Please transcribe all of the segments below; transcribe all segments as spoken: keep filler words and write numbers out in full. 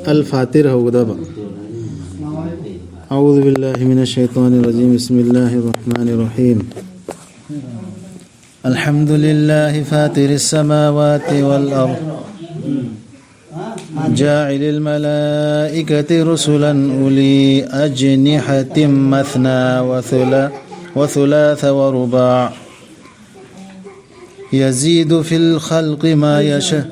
ꯑꯜ ꯐꯥꯇꯤꯔ ꯍꯧꯒꯗꯕ꯫ أعوذ بالله من الشيطان الرجيم. بسم الله الرحمن الرحيم. الحمد لله فاطر السماوات والأرض، جاعل الملائكة رسلا أولي أجنحة مثنى وثلا-، وثلاث ورباع، يزيد في الخلق ما يشاء.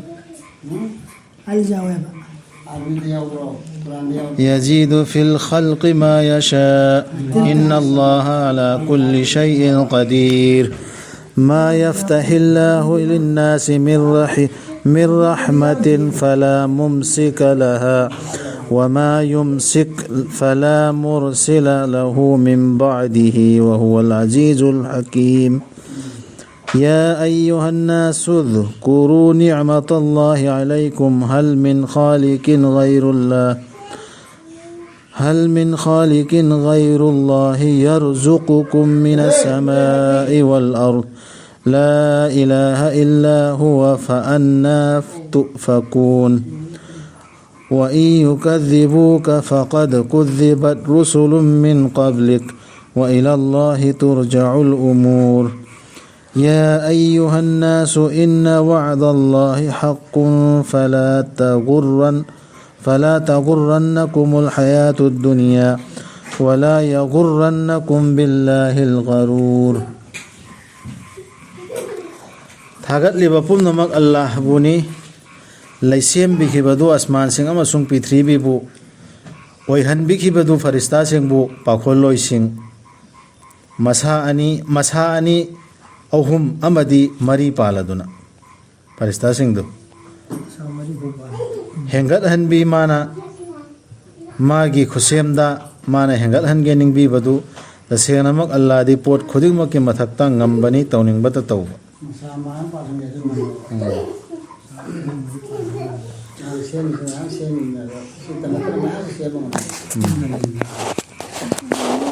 يزيد في الخلق ما يشاء، إن الله على كل شيء قدير. ما يفتح الله للناس من رح-، من رحمة فلا ممسك لها، وما يمسك فلا مرسل له من بعده، وهو العزيز الحكيم. يا أيها الناس اذكروا نعمة الله عليكم، هل من خالق غير الله، هل من خالق غير الله يرزقكم من السماء والأرض، لا إله إلا هو، فأنى تؤفكون. وإن يكذبوك فقد كذبت رسل من قبلك، وإلى الله ترجع الأمور. يا أيها الناس إن وعد الله حق، فلا تغرن-، فلا تغرنكم الحياة الدنيا، ولا يغرنكم بالله الغرور. ꯊꯥꯒꯠꯂꯤꯕ ꯄꯨꯝꯅꯃꯛ ꯑꯜꯂꯥꯍꯕꯨꯅꯤ꯫ ꯂꯩꯁꯦꯝꯕꯤꯈꯤꯕꯗꯨ ꯑꯁꯃꯥꯟꯁꯤꯡ ꯑꯃꯁꯨꯡ ꯄ꯭ꯔꯤꯊꯤꯕꯤꯕꯨ, ꯑꯣꯏꯍꯟꯕꯤꯈꯤꯕꯗꯨ ꯐꯔꯤꯁꯇꯥꯁꯤꯡꯕꯨ ꯄꯥꯈꯣꯜꯂꯣꯏꯁꯤꯡ, ꯃꯁꯥ ꯑꯅꯤ, ꯃꯁꯥ ꯑꯅꯤ, ꯑꯍꯨꯝ ꯑꯃꯗꯤ ꯃꯔꯤ ꯄꯥꯜꯂꯗꯨꯅ꯫ ꯐꯔꯤꯁꯇꯥꯁꯤꯡꯗꯨ ꯍꯦꯟꯒꯠꯍꯟꯕꯤ ꯃꯥꯅ, ꯃꯥꯒꯤ ꯈꯨꯠꯁꯦꯝꯗ ꯃꯥꯅ ꯍꯦꯟꯒꯠꯍꯟꯒꯦ ꯅꯤꯡꯕꯤꯕꯗꯨ꯫ ꯇꯁꯦꯡꯅꯃꯛ ꯑꯜꯂꯥꯗꯤ ꯄꯣꯠ ꯈꯨꯗꯤꯡꯃꯛꯀꯤ ꯃꯊꯛꯇ ꯉꯝꯕꯅꯤ, ꯇꯧꯅꯤꯡꯕꯇ ꯇꯧꯕ꯫ ꯎꯝ꯫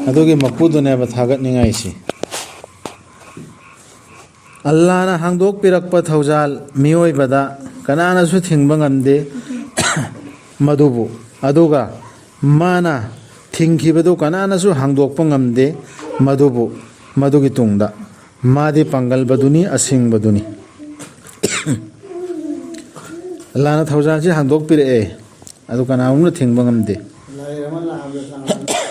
ꯑꯗꯨꯒꯤ ꯃꯄꯨꯗꯨꯅꯦꯕ ꯊꯥꯒꯠꯅꯤꯡꯉꯥꯏꯁꯤ꯫ ꯑꯜꯂꯥꯅ ꯍꯥꯡꯗꯣꯛꯄꯤꯔꯛꯄ ꯊꯧꯖꯥꯜ ꯃꯤꯑꯣꯏꯕꯗ ꯀꯅꯥꯅꯁꯨ ꯊꯤꯡꯕ ꯉꯝꯗꯦ꯫ ꯃꯗꯨꯕꯨ, ꯑꯗꯨꯒ ꯃꯥꯅ ꯊꯤꯡꯈꯤꯕꯗꯨ ꯀꯅꯥꯅꯁꯨ ꯍꯥꯡꯗꯣꯛꯄ ꯉꯝꯗꯦ꯫ ꯃꯗꯨꯕꯨ, ꯃꯗꯨꯒꯤ ꯇꯨꯡꯗ ꯃꯥꯗꯤ ꯄꯥꯡꯒꯜꯕꯗꯨꯅꯤ, ꯑꯁꯤꯡꯕꯗꯨꯅꯤ꯫ ꯑꯜꯂꯥꯅ ꯊꯧꯖꯥꯜꯁꯤ ꯍꯥꯡꯗꯣꯛꯄꯤꯔꯛꯑꯦ, ꯑꯗꯨ ꯀꯅꯥꯒꯨꯝꯕꯅ ꯊꯤꯡꯕ ꯉꯝꯗꯦ꯫ ꯂꯥꯏꯔ ꯑꯃ ꯂꯥꯛꯑꯕꯗ ꯆꯥꯡ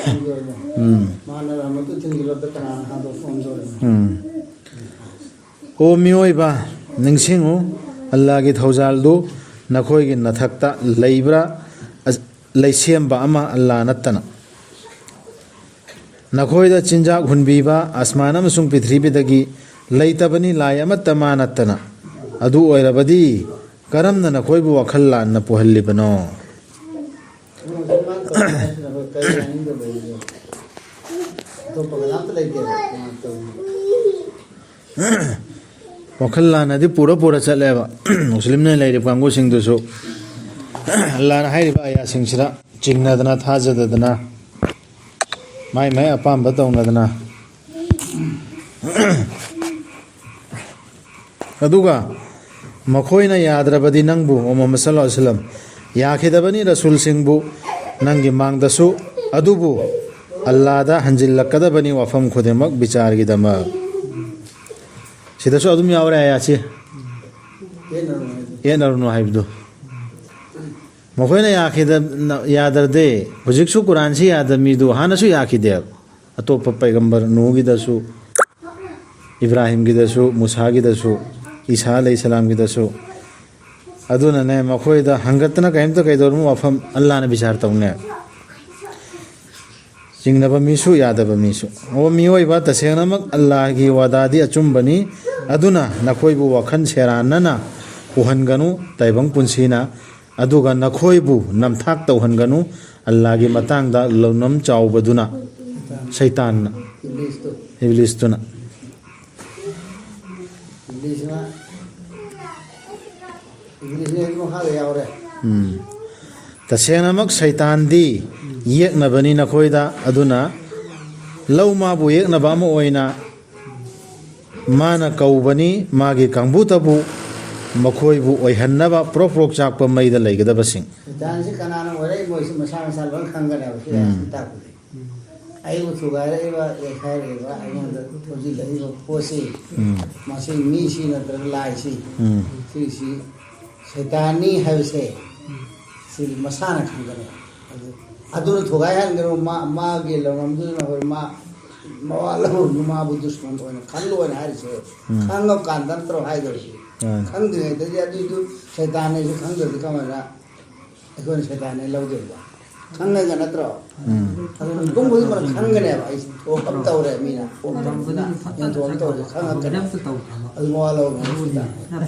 ꯈꯪꯗꯣꯏꯅꯣ? ꯎꯝ꯫ ꯃꯥꯅ ꯔꯍꯃꯠꯇꯨ ꯊꯤꯡꯖꯤꯜꯂꯕꯗ ꯀꯅꯥꯅ ꯍꯥꯡꯗꯣꯛꯄ ꯉꯝꯗꯣꯔꯤꯅꯣ? ꯎꯝ꯫ ꯑꯣ ꯃꯤꯑꯣꯏꯕ, ꯅꯤꯡꯁꯤꯡꯉꯨ, ꯑꯜꯂꯥꯒꯤ ꯊꯧꯖꯥꯜꯗꯨ ꯅꯈꯣꯏꯒꯤ ꯅꯊꯛꯇ ꯂꯩꯕ꯭ꯔꯥ? ꯑꯁ, ꯂꯩꯁꯦꯝꯕ ꯑꯃ ꯑꯜꯂꯥ ꯅꯠꯇꯅ꯫ ꯅꯈꯣꯏꯗ ꯆꯤꯟꯖꯥꯛ ꯍꯨꯟꯕꯤꯕ ꯑꯁꯃꯥꯟ ꯑꯃꯁꯨꯡ ꯄ꯭ꯔꯤꯊꯤꯕꯤꯗꯒꯤ ꯂꯩꯇꯕꯅꯤ, ꯂꯥꯏ ꯑꯃꯠꯇ ꯃꯥ ꯅꯠꯇꯅ꯫ ꯑꯗꯨ ꯑꯣꯏꯔꯕꯗꯤ ꯀꯔꯝꯅ ꯅꯈꯣꯏꯕꯨ ꯋꯥꯈꯜ ꯂꯥꯟꯅ ꯄꯨꯍꯜꯂꯤꯕꯅꯣ? ꯋꯥꯈꯜ ꯂꯥꯟꯅꯗꯤ ꯄꯨꯔ ꯄꯨꯔ ꯆꯠꯂꯦꯕ꯫ ꯃꯨꯁꯂꯤꯝꯅ ꯂꯩꯔꯤꯕ ꯀꯥꯡꯕꯨꯁꯤꯡꯗꯨꯁꯨ ꯑꯜꯂꯥꯅ ꯍꯥꯏꯔꯤꯕ ꯑꯌꯥꯁꯤꯡꯁꯤꯗ ꯆꯤꯡꯅꯗꯅ, ꯊꯥꯖꯗꯗꯅ, ꯃꯥꯏ ꯃꯥꯏ ꯑꯄꯥꯝꯕ ꯇꯧꯅꯗꯅ꯫ ꯑꯗꯨꯒ ꯃꯈꯣꯏꯅ ꯌꯥꯗ꯭ꯔꯕꯗꯤ ꯅꯪꯕꯨ, ꯑꯣ ꯃꯨꯍꯝꯃꯗ ꯁꯜꯂꯜꯂꯥꯍꯨ ꯑꯂꯩꯍꯤ ꯋꯥꯁꯜꯂꯝ, ꯌꯥꯈꯤꯗꯕꯅꯤ ꯔꯁꯨꯜꯁꯤꯡꯕꯨ ꯅꯪꯒꯤ ꯃꯥꯡꯗꯁꯨ, ꯑꯗꯨꯕꯨ ꯑꯜꯂꯥꯗ ꯍꯟꯖꯤꯜꯂꯛꯀꯗꯕꯅꯤ ꯋꯥꯐꯝ ꯈꯨꯗꯤꯡꯃꯛ ꯕꯤꯆꯥꯔꯒꯤꯗꯃꯛ꯫ ꯁꯤꯗꯁꯨ ꯑꯗꯨꯝ ꯌꯥꯎꯔꯦ ꯑꯌꯥꯁꯤ꯫ ꯌꯦꯠꯅꯔꯨꯅꯨ ꯍꯥꯏꯕꯗꯣ꯫ ꯃꯈꯣꯏꯅ ꯌꯥꯈꯤꯗ-, ꯌꯥꯗ꯭ꯔꯗꯤ, ꯍꯧꯖꯤꯛꯁꯨ ꯀꯨꯔꯥꯟꯁꯤ ꯌꯥꯗꯕ ꯃꯤꯗꯨ ꯍꯥꯟꯅꯁꯨ ꯌꯥꯈꯤꯗꯦꯕ꯫ ꯑꯇꯣꯞꯄ ꯄꯩꯒꯝꯕꯔ ꯅꯨꯍꯒꯤꯗꯁꯨ, ꯏꯕ꯭ꯔꯥꯍꯤꯝꯒꯤꯗꯁꯨ, ꯃꯨꯁꯥꯒꯤꯗꯁꯨ, ꯏꯁꯥ ꯑꯂꯩꯍꯤꯁꯁꯂꯥꯝꯒꯤꯗꯁꯨ꯫ ꯑꯗꯨꯅꯅꯦ, ꯃꯈꯣꯏꯗ ꯍꯪꯒꯠꯇꯅ ꯀꯔꯤꯝꯇ ꯀꯩꯗꯧꯔꯨꯅꯨ, ꯋꯥꯐꯝ ꯑꯜꯂꯥꯅ ꯕꯤꯆꯥꯔ ꯇꯧꯅꯦ꯫ ꯆꯤꯡꯅꯕ ꯃꯤꯁꯨ, ꯌꯥꯗꯕ ꯃꯤꯁꯨ꯫ ꯑꯣ ꯃꯤꯑꯣꯏꯕ, ꯇꯁꯦꯡꯅꯃꯛ ꯑꯜꯂꯥꯍꯒꯤ ꯋꯥꯗꯥꯗꯤ ꯑꯆꯨꯝꯕꯅꯤ, ꯑꯗꯨꯅ ꯅꯈꯣꯏꯕꯨ ꯋꯥꯈꯜ ꯁꯦꯔꯥꯟꯅꯅ ꯄꯨꯍꯟꯒꯅꯨ ꯇꯥꯏꯕꯪ ꯄꯨꯟꯁꯤꯅ, ꯑꯗꯨꯒ ꯅꯈꯣꯏꯕꯨ ꯅꯝꯊꯥꯛ ꯇꯧꯍꯟꯒꯅꯨ ꯑꯜꯂꯥꯍꯒꯤ ꯃꯇꯥꯡꯗ ꯂꯧꯅꯝ ꯆꯥꯎꯕꯗꯨꯅ, ꯁꯩꯇꯥꯟꯅ, ꯏꯕ꯭ꯂꯤꯁꯇꯨ꯫ ꯏꯕ꯭ꯂꯤꯁꯇꯨꯅ꯫ ꯏꯕ꯭ꯂꯤꯁꯅ, ꯏꯕ꯭ꯂꯤꯁꯅ ꯑꯩꯒꯤ ꯃꯈꯥꯗ ꯌꯥꯎꯔꯦ꯫ ꯎꯝ꯫ ꯇꯁꯦꯡꯅꯃꯛ ꯁꯩꯇꯥꯟꯗꯤ ꯌꯦꯛꯅꯕꯅꯤ ꯅꯈꯣꯏꯗ, ꯑꯗꯨꯅ ꯂꯧ ꯃꯥꯕꯨ ꯌꯦꯛꯅꯕ ꯑꯃ ꯑꯣꯏꯅ ꯃꯥꯅ ꯀꯧꯕꯅꯤ, ꯃꯥꯒꯤ ꯀꯥꯡꯕꯨꯇꯕꯨ ꯃꯈꯣꯏꯕꯨ ꯑꯣꯏꯍꯟꯅꯕ ꯄ꯭ꯔꯣꯛ ꯄ꯭ꯔꯣꯛ ꯆꯥꯛꯄ ꯃꯩꯗ ꯂꯩꯒꯗꯕꯁꯤꯡ꯫ ꯁꯩꯇꯥꯟꯁꯤ ꯀꯅꯥꯅ ꯑꯣꯏꯔꯛꯏ, ꯃꯣꯏꯁꯤ ꯃꯁꯥ ꯃꯁꯥ ꯂꯣꯏ ꯈꯪꯒꯅꯦꯕ꯫ ꯁꯤ ꯎꯝ꯫ ꯂꯥꯏꯔꯤꯛꯁꯤ ꯇꯥꯛꯄꯗꯤ꯫ ꯎꯝ꯫ ꯑꯩꯕꯨ ꯊꯨꯒꯥꯏꯔꯛꯏꯕ, ꯌꯩꯈꯥꯏꯔꯛꯏꯕ, ꯑꯩꯉꯣꯟꯗ ꯊꯣꯝꯖꯤꯜꯂꯛꯏꯕ ꯄꯣꯠꯁꯤ, ꯎꯝ꯫ ꯃꯁꯤ ꯃꯤꯁꯤ ꯅꯠꯇ꯭ꯔꯒ ꯂꯥꯏꯁꯤ, ꯎꯝ꯫ ꯁꯤꯁꯤ ꯁꯩꯇꯥꯟꯅꯤ ꯍꯥꯏꯕꯁꯦ, ꯎꯝ꯫ ꯁꯤ ꯃꯁꯥꯅ ꯈꯪꯒꯅꯤ꯫ ꯑꯗꯨ, ꯑꯗꯨꯅ ꯊꯨꯒꯥꯏꯍꯟꯒꯅꯨ, ꯃꯥ, ꯃꯥꯒꯤ ꯂꯧꯔꯝꯗꯨꯅ ꯍꯣꯏ, ꯃꯥ, ꯃꯋꯥ ꯂꯧꯔꯨꯅꯨ, ꯃꯥꯕꯨ ꯗꯨꯁꯃꯟ ꯑꯣꯏꯅ ꯈꯜꯂꯣꯏꯅ ꯍꯥꯏꯔꯤꯁꯦ꯫ ꯎꯝ꯫ ꯈꯪꯉꯀꯥꯟꯗ ꯅꯠꯇ꯭ꯔꯣ ꯍꯥꯏꯗꯧꯔꯤꯁꯤ? ꯎꯝ꯫ ꯈꯪꯗ꯭ꯔꯤꯉꯩꯗꯗꯤ ꯑꯗꯨꯏꯗꯨ ꯁꯩꯇꯥꯟꯅꯦꯁꯨ ꯈꯪꯗ꯭ꯔꯗꯤ ꯀꯃꯥꯏꯅ ꯑꯩꯈꯣꯏꯅ ꯁꯩꯇꯥꯟꯅꯦ ꯂꯧꯗꯣꯏꯕ? ꯈꯪꯉꯒ ꯅꯠꯇ꯭ꯔꯣ? ꯎꯝ꯫ ꯑꯗꯨꯅ ꯄꯨꯝ ꯈꯨꯗꯤꯡꯃꯛꯅ ꯈꯪꯒꯅꯦꯕ꯫ ꯑꯩꯁꯦ ꯊꯣꯛ ꯑꯃ ꯇꯧꯔꯦ, ꯃꯤꯅ ꯄꯣꯛ ꯇꯧꯕꯅꯤꯅ ꯌꯦꯟꯊꯣꯛ ꯑꯃ ꯇꯧꯔꯦ, ꯈꯪꯉꯛꯀꯅꯦꯕ꯫ ꯑꯗꯨ ꯃꯋꯥ ꯂꯧꯔꯨꯅꯨ ꯁꯩꯇꯥꯟꯅꯦ꯫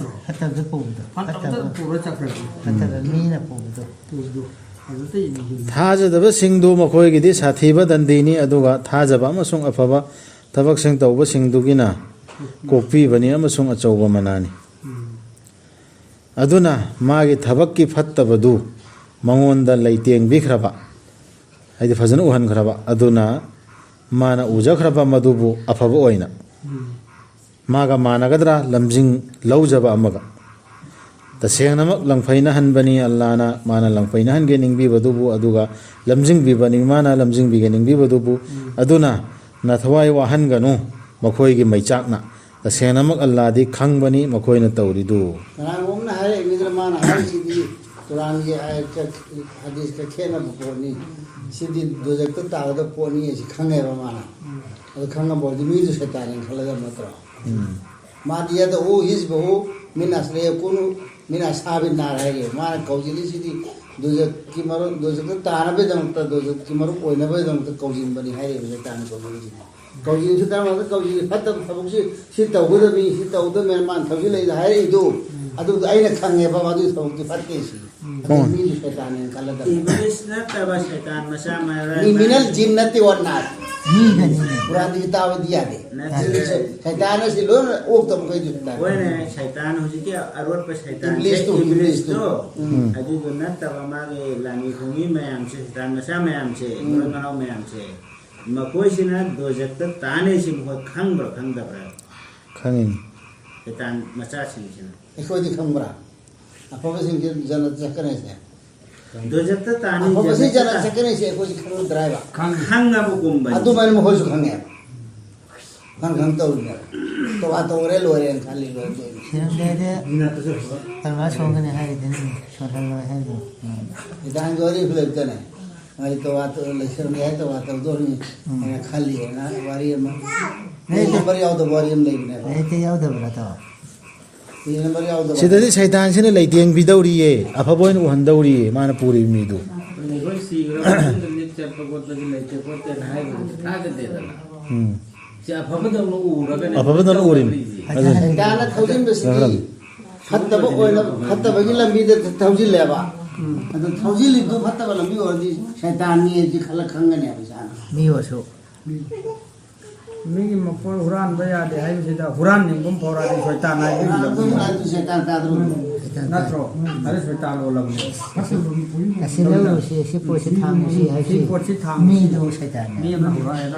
ꯐꯠꯇꯕꯗ ꯄꯨꯕꯗꯣ꯫ ꯐꯠꯇꯕ ꯃꯤꯅ ꯄꯨꯕꯗꯣ꯫ ꯊꯥꯖꯗꯕꯁꯤꯡꯗꯨ ꯃꯈꯣꯏꯒꯤꯗꯤ ꯁꯥꯊꯤꯕ ꯗꯟꯗꯤꯅꯤ, ꯑꯗꯨꯒ ꯊꯥꯖꯕ ꯑꯃꯁꯨꯡ ꯑꯐꯕ ꯊꯕꯛꯁꯤꯡ ꯇꯧꯕꯁꯤꯡꯗꯨꯒꯤꯅ ꯀꯣꯛꯄꯤꯕꯅꯤ ꯑꯃꯁꯨꯡ ꯑꯆꯧꯕ ꯃꯅꯥꯅꯤ꯫ ꯑꯗꯨꯅ ꯃꯥꯒꯤ ꯊꯕꯛꯀꯤ ꯐꯠꯇꯕꯗꯨ ꯃꯉꯣꯟꯗ ꯂꯩꯇꯦꯡꯕꯤꯈ꯭ꯔꯕ, ꯍꯥꯏꯗꯤ ꯐꯖꯅ ꯎꯍꯟꯈ꯭ꯔꯕ, ꯑꯗꯨꯅ ꯃꯥꯅ ꯎꯖꯈ꯭ꯔꯕ ꯃꯗꯨꯕꯨ ꯑꯐꯕ ꯑꯣꯏꯅ ꯃꯥꯒ ꯃꯥꯟꯅꯒꯗ꯭ꯔꯥ? ꯂꯝꯖꯤꯡ ꯂꯧꯖꯕ ꯑꯃꯒ꯫ ꯇꯁꯦꯡꯅꯃꯛ ꯂꯪꯐꯩꯅꯍꯟꯕꯅꯤ ꯑꯜꯂꯥꯅ, ꯃꯥꯅ ꯂꯪꯐꯩꯅꯍꯟꯒꯦ ꯅꯤꯡꯕꯤꯕꯗꯨꯕꯨ, ꯑꯗꯨꯒ ꯂꯝꯖꯤꯡꯕꯤꯕꯅꯤ, ꯃꯥꯅ ꯂꯝꯖꯤꯡꯕꯤꯒꯦ ꯅꯤꯡꯕꯤꯕꯗꯨꯕꯨ꯫ ꯎꯝ꯫ ꯑꯗꯨꯅ ꯅꯊꯋꯥꯏ ꯋꯥꯍꯟꯒꯅꯨ, ꯃꯈꯣꯏꯒꯤ ꯃꯩꯆꯥꯛꯅ꯫ ꯇꯁꯦꯡꯅꯃꯛ ꯑꯜꯂꯥꯗꯤ ꯈꯪꯕꯅꯤ ꯃꯈꯣꯏꯅ ꯇꯧꯔꯤꯗꯨ꯫ ꯀꯅꯥꯒꯨꯝꯕꯅ ꯍꯥꯏꯔꯛꯏ ꯃꯤꯗꯨꯅ ꯃꯥꯅ ꯍꯥꯏꯔꯤꯁꯤꯗꯤ ꯀꯨꯔꯥꯟꯒꯤ ꯑꯥꯌꯠꯀ ꯍꯗꯤꯁꯀ ꯈꯦꯠꯅꯕ ꯄꯣꯠꯅꯤ, ꯁꯤꯗꯤ ꯗꯣꯖꯛꯇ ꯇꯥꯒꯗꯕ ꯄꯣꯠꯅꯤ ꯍꯥꯏꯁꯤ ꯈꯪꯉꯦꯕ ꯃꯥꯅ꯫ ꯎꯝ꯫ ꯑꯗꯨ ꯈꯪꯉꯕ ꯑꯣꯏꯔꯗꯤ ꯃꯤꯗꯨ ꯁꯩꯇꯥꯟꯅꯦꯅ ꯈꯜꯂꯗꯕ ꯅꯠꯇ꯭ꯔꯣ? ꯎꯝ꯫ ꯃꯥꯗꯤ ꯌꯗꯎ ꯍꯤꯖꯕꯍꯨ ꯃꯤꯟ ꯑꯁꯂꯦ ꯌꯀꯨꯅꯨ ꯃꯤꯟ ꯑꯁꯍꯥꯕꯤꯟ ꯅꯥꯔ ꯍꯥꯏꯔꯦ꯫ ꯃꯥꯅ ꯀꯧꯁꯤꯜꯂꯤꯁꯤꯗꯤ ꯗꯣꯖꯛꯀꯤ ꯃꯔꯨꯞ, ꯗꯣꯖꯛꯇ ꯇꯥꯅꯕꯒꯤꯗꯃꯛꯇ, ꯗꯣꯖꯛꯀꯤ ꯃꯔꯨꯞ ꯑꯣꯏꯅꯕꯒꯤꯗꯃꯛꯇ ꯀꯧꯁꯤꯟꯕꯅꯤ ꯍꯥꯏꯔꯤꯕ ꯁꯩꯇꯥꯟꯅ ꯀꯧꯁꯤꯜꯂꯤꯁꯤꯗꯤ꯫ ꯀꯧꯁꯤꯟꯁꯨ ꯀꯔꯝꯕ ꯀꯧꯁꯤꯜꯂꯤ? ꯐꯠꯇꯕ ꯊꯕꯛꯁꯤ ꯁꯤ ꯇꯧꯒꯗꯕꯅꯤ, ꯁꯤ ꯇꯧꯒꯗꯕꯅꯤ ꯃꯥꯅ ꯊꯧꯁꯤꯜꯂꯛꯏꯗ ꯍꯥꯏꯔꯛꯏꯗꯨ꯫ ꯎꯝ꯫ ꯑꯗꯨꯗ ꯑꯩꯅ ꯈꯪꯉꯦꯕ ꯃꯗꯨꯒꯤ ꯊꯕꯛꯇꯤ ꯐꯠꯇꯦ ꯁꯤ꯫ ꯎꯝ꯫ ꯑꯗꯨ ꯃꯤꯁꯨ ꯁꯩꯇꯥꯟꯅꯦꯅ ꯈꯜꯂꯗꯕꯅꯤ꯫ ꯏꯕꯂꯤꯁ ꯅꯠꯇꯕ ꯁꯩꯇꯥꯟ ꯃꯆꯥ ꯃꯔꯥꯏ ꯃꯤ ꯃꯤꯅꯜ ꯖꯤꯟ ꯅꯠꯇꯦ ꯋꯥꯟꯅꯥ꯫ ꯃꯤꯒꯅꯤ꯫ ꯀꯨꯔꯥꯟꯗꯒꯤ ꯇꯥꯕꯗꯤ ꯌꯥꯗꯦ꯫ ꯅꯠꯇꯦ꯫ ꯁꯩꯇꯥꯟ ꯑꯁꯤ ꯂꯣꯏꯅ ꯑꯣꯛꯇꯕ ꯃꯈꯩꯗꯨ ꯁꯩꯇꯥꯟ꯫ ꯍꯣꯏꯅꯦ, ꯁꯩꯇꯥꯟ ꯍꯧꯖꯤꯛꯀꯤ ꯑꯔꯣꯠꯄ ꯁꯩꯇꯥꯟꯁꯦ ꯏꯕꯂꯤꯁꯇꯨ, ꯏꯕꯂꯤꯁꯇꯨ꯫ ꯏꯕꯂꯤꯁꯇꯣ꯫ ꯎꯝ꯫ ꯑꯗꯨꯗꯣ ꯅꯠꯇꯕ ꯃꯥꯒꯤ ꯂꯥꯟꯃꯤ ꯈꯣꯡꯃꯤ ꯃꯌꯥꯝꯁꯦ, ꯁꯩꯇꯥꯟ ꯃꯆꯥ ꯃꯌꯥꯝꯁꯦ, ꯎꯝ꯫ ꯃꯔꯣꯟ ꯃꯅꯥꯎ ꯃꯌꯥꯝꯁꯦ, ꯃꯈꯣꯏꯁꯤꯅ ꯗꯣꯖꯛꯇ ꯇꯥꯅꯩꯁꯤ ꯃꯈꯣꯏ ꯈꯪꯕ꯭ꯔꯥ ꯈꯪꯗꯕ꯭ꯔꯥ? ꯈꯪꯉꯤꯅꯤ꯫ ꯁꯩꯇꯥꯟ ꯃꯆꯥꯁꯤꯡꯁꯤꯅ꯫ ꯑꯩꯈꯣꯏꯗꯤ ꯈꯪꯕ꯭ꯔꯥ? ꯑꯐꯕꯁꯤꯡꯁꯦ ꯖꯅꯠ ꯆꯠꯀꯅꯤꯁꯦ꯫ ꯖꯅꯠꯇ ꯇꯥꯅꯤ, ꯑꯐꯕꯁꯤ ꯖꯅꯠꯇ ꯖꯅꯠ ꯇꯥꯅꯤ꯫ ꯆꯠꯀꯅꯤꯁꯦ ꯑꯩꯈꯣꯏꯁꯤ ꯈꯪꯗ꯭ꯔꯥ ꯍꯥꯏꯕ? ꯈꯪꯉꯕꯒꯨꯝꯕꯅꯤ꯫ ꯑꯗꯨꯃꯥꯏꯅ ꯃꯈꯣꯏꯁꯨ ꯈꯪꯉꯦꯕ꯫ ꯈꯪ ꯈꯪ ꯇꯧꯔꯤꯅꯦꯕ꯫ ꯇꯣꯉꯥꯟ ꯇꯧꯔꯦ ꯂꯣꯏꯔꯦꯅ ꯈꯜꯂꯤ ꯂꯣꯏꯔꯦ꯫ ꯁꯤꯔꯝꯗꯥꯏꯗ ꯀꯔꯝꯍꯥꯏꯅ ꯁꯣꯟꯒꯅꯤ ꯍꯥꯏꯔꯤꯗꯨꯅꯤ, ꯁꯣꯜꯍꯜꯂꯣꯏ ꯍꯥꯏꯔꯤꯗꯨꯅꯤ꯫ ꯍꯤꯗꯥꯛ ꯋꯥꯔꯤ ꯑꯃ ꯂꯩꯕꯗꯅꯦ꯫ ꯃꯥꯗꯤ ꯇꯣꯉꯥꯟ ꯇꯧ-, ꯂꯩꯁꯤꯔꯝꯗꯥꯏ ꯇꯣꯉꯥꯟ ꯇꯧꯗꯣꯔꯤꯅꯤ ꯍꯥꯏꯅ ꯈꯜꯂꯤ ꯍꯥꯏꯅ ꯋꯥꯔꯤ ꯑꯃ꯫ ꯄꯦꯖ ꯅꯝꯕꯔ ꯌꯥꯎꯗꯕ ꯋꯥꯔꯤ ꯑꯃ ꯂꯩꯕꯅꯦꯕ꯫ ꯂꯩꯇꯦ, ꯌꯥꯎꯗꯕ ꯅꯠꯇ꯭ꯔꯣ? ꯄꯦꯖ ꯅꯝꯕꯔ ꯌꯥꯎꯗꯕ꯫ ꯁꯤꯗꯗꯤ ꯁꯩꯇꯥꯟꯁꯤꯅ ꯂꯩꯇꯦꯡꯕꯤꯗꯧꯔꯤꯌꯦ, ꯑꯐꯕ ꯑꯣꯏꯅ ꯎꯍꯟꯗꯧꯔꯤꯌꯦ ꯃꯥꯅ ꯄꯨꯔꯤꯕ ꯃꯤꯗꯨ꯫ ꯑꯩꯈꯣꯏ ꯁꯤꯈ꯭ꯔꯕ ꯃꯇꯨꯡꯗ ꯃꯤꯠ ꯆꯠꯄ ꯈꯣꯠꯄꯁꯤ ꯂꯩꯇꯦ ꯈꯣꯠꯇꯦꯅ ꯍꯥꯏꯕꯗꯨ ꯊꯥꯖꯗꯦꯗꯅ꯫ ꯎꯝ꯫ ꯁꯤ ꯑꯐꯕꯗꯧꯅ ꯎꯔꯒꯅꯦ ꯑꯐꯕꯗꯧꯅ ꯎꯔꯤꯅꯤ꯫ ꯇꯧꯔꯤꯁꯦ꯫ ꯑꯗꯨꯅꯤ꯫ ꯁꯩꯇꯥꯟꯅ ꯊꯧꯖꯤꯟꯕꯁꯤꯗꯤ ꯐꯠꯇꯕ ꯑꯣꯏꯅ, ꯐꯠꯇꯕꯒꯤ ꯂꯝꯕꯤꯗ ꯊꯧꯖꯤꯜꯂꯦꯕ꯫ ꯑꯗꯨ ꯊꯧꯖꯤꯜꯂꯤꯗꯨ ꯐꯠꯇꯕ ꯂꯝꯕꯤ ꯑꯣꯏꯔꯗꯤ ꯁꯩꯇꯥꯟꯅꯤ ꯍꯥꯏꯁꯤ ꯈꯜꯂ ꯈꯪꯒꯅꯦꯕ ꯏꯁꯥꯅ꯫ ꯃꯤ ꯑꯣꯏꯔꯁꯨ꯫ ꯃꯤꯒꯤ ꯃꯄꯣꯠ ꯍꯨꯔꯥꯟꯕ ꯌꯥꯗꯦ ꯍꯥꯏꯕꯁꯤꯗ ꯍꯨꯔꯥꯟꯅꯤꯡꯒꯨꯝ ꯐꯥꯎꯔꯛꯑꯗꯤ ꯁꯣꯏꯇꯥꯟ ꯍꯥꯏꯕ ꯑꯗꯨ ꯍꯨꯔꯥꯟꯗꯨ ꯁꯩꯇꯥꯟ ꯇꯥꯗ꯭ꯔꯣ? ꯅꯠꯇ꯭ꯔꯣ? ꯑꯗꯨ ꯁꯣꯏꯇꯥꯟ ꯑꯣꯜꯂꯝꯃꯦ꯫ ꯑꯁꯤ ꯂꯧꯔꯨꯁꯤ, ꯁꯤ ꯄꯣꯠꯁꯤ ꯊꯥꯡꯉꯨꯁꯤ ꯁꯤ ꯍꯥꯏꯁꯤ ꯄꯣꯠꯁꯤ ꯊꯥꯡ ꯃꯤꯗꯨ ꯁꯩꯇꯥꯟꯅꯦ꯫ ꯃꯤ ꯑꯃꯅ ꯍꯨꯔꯥꯟ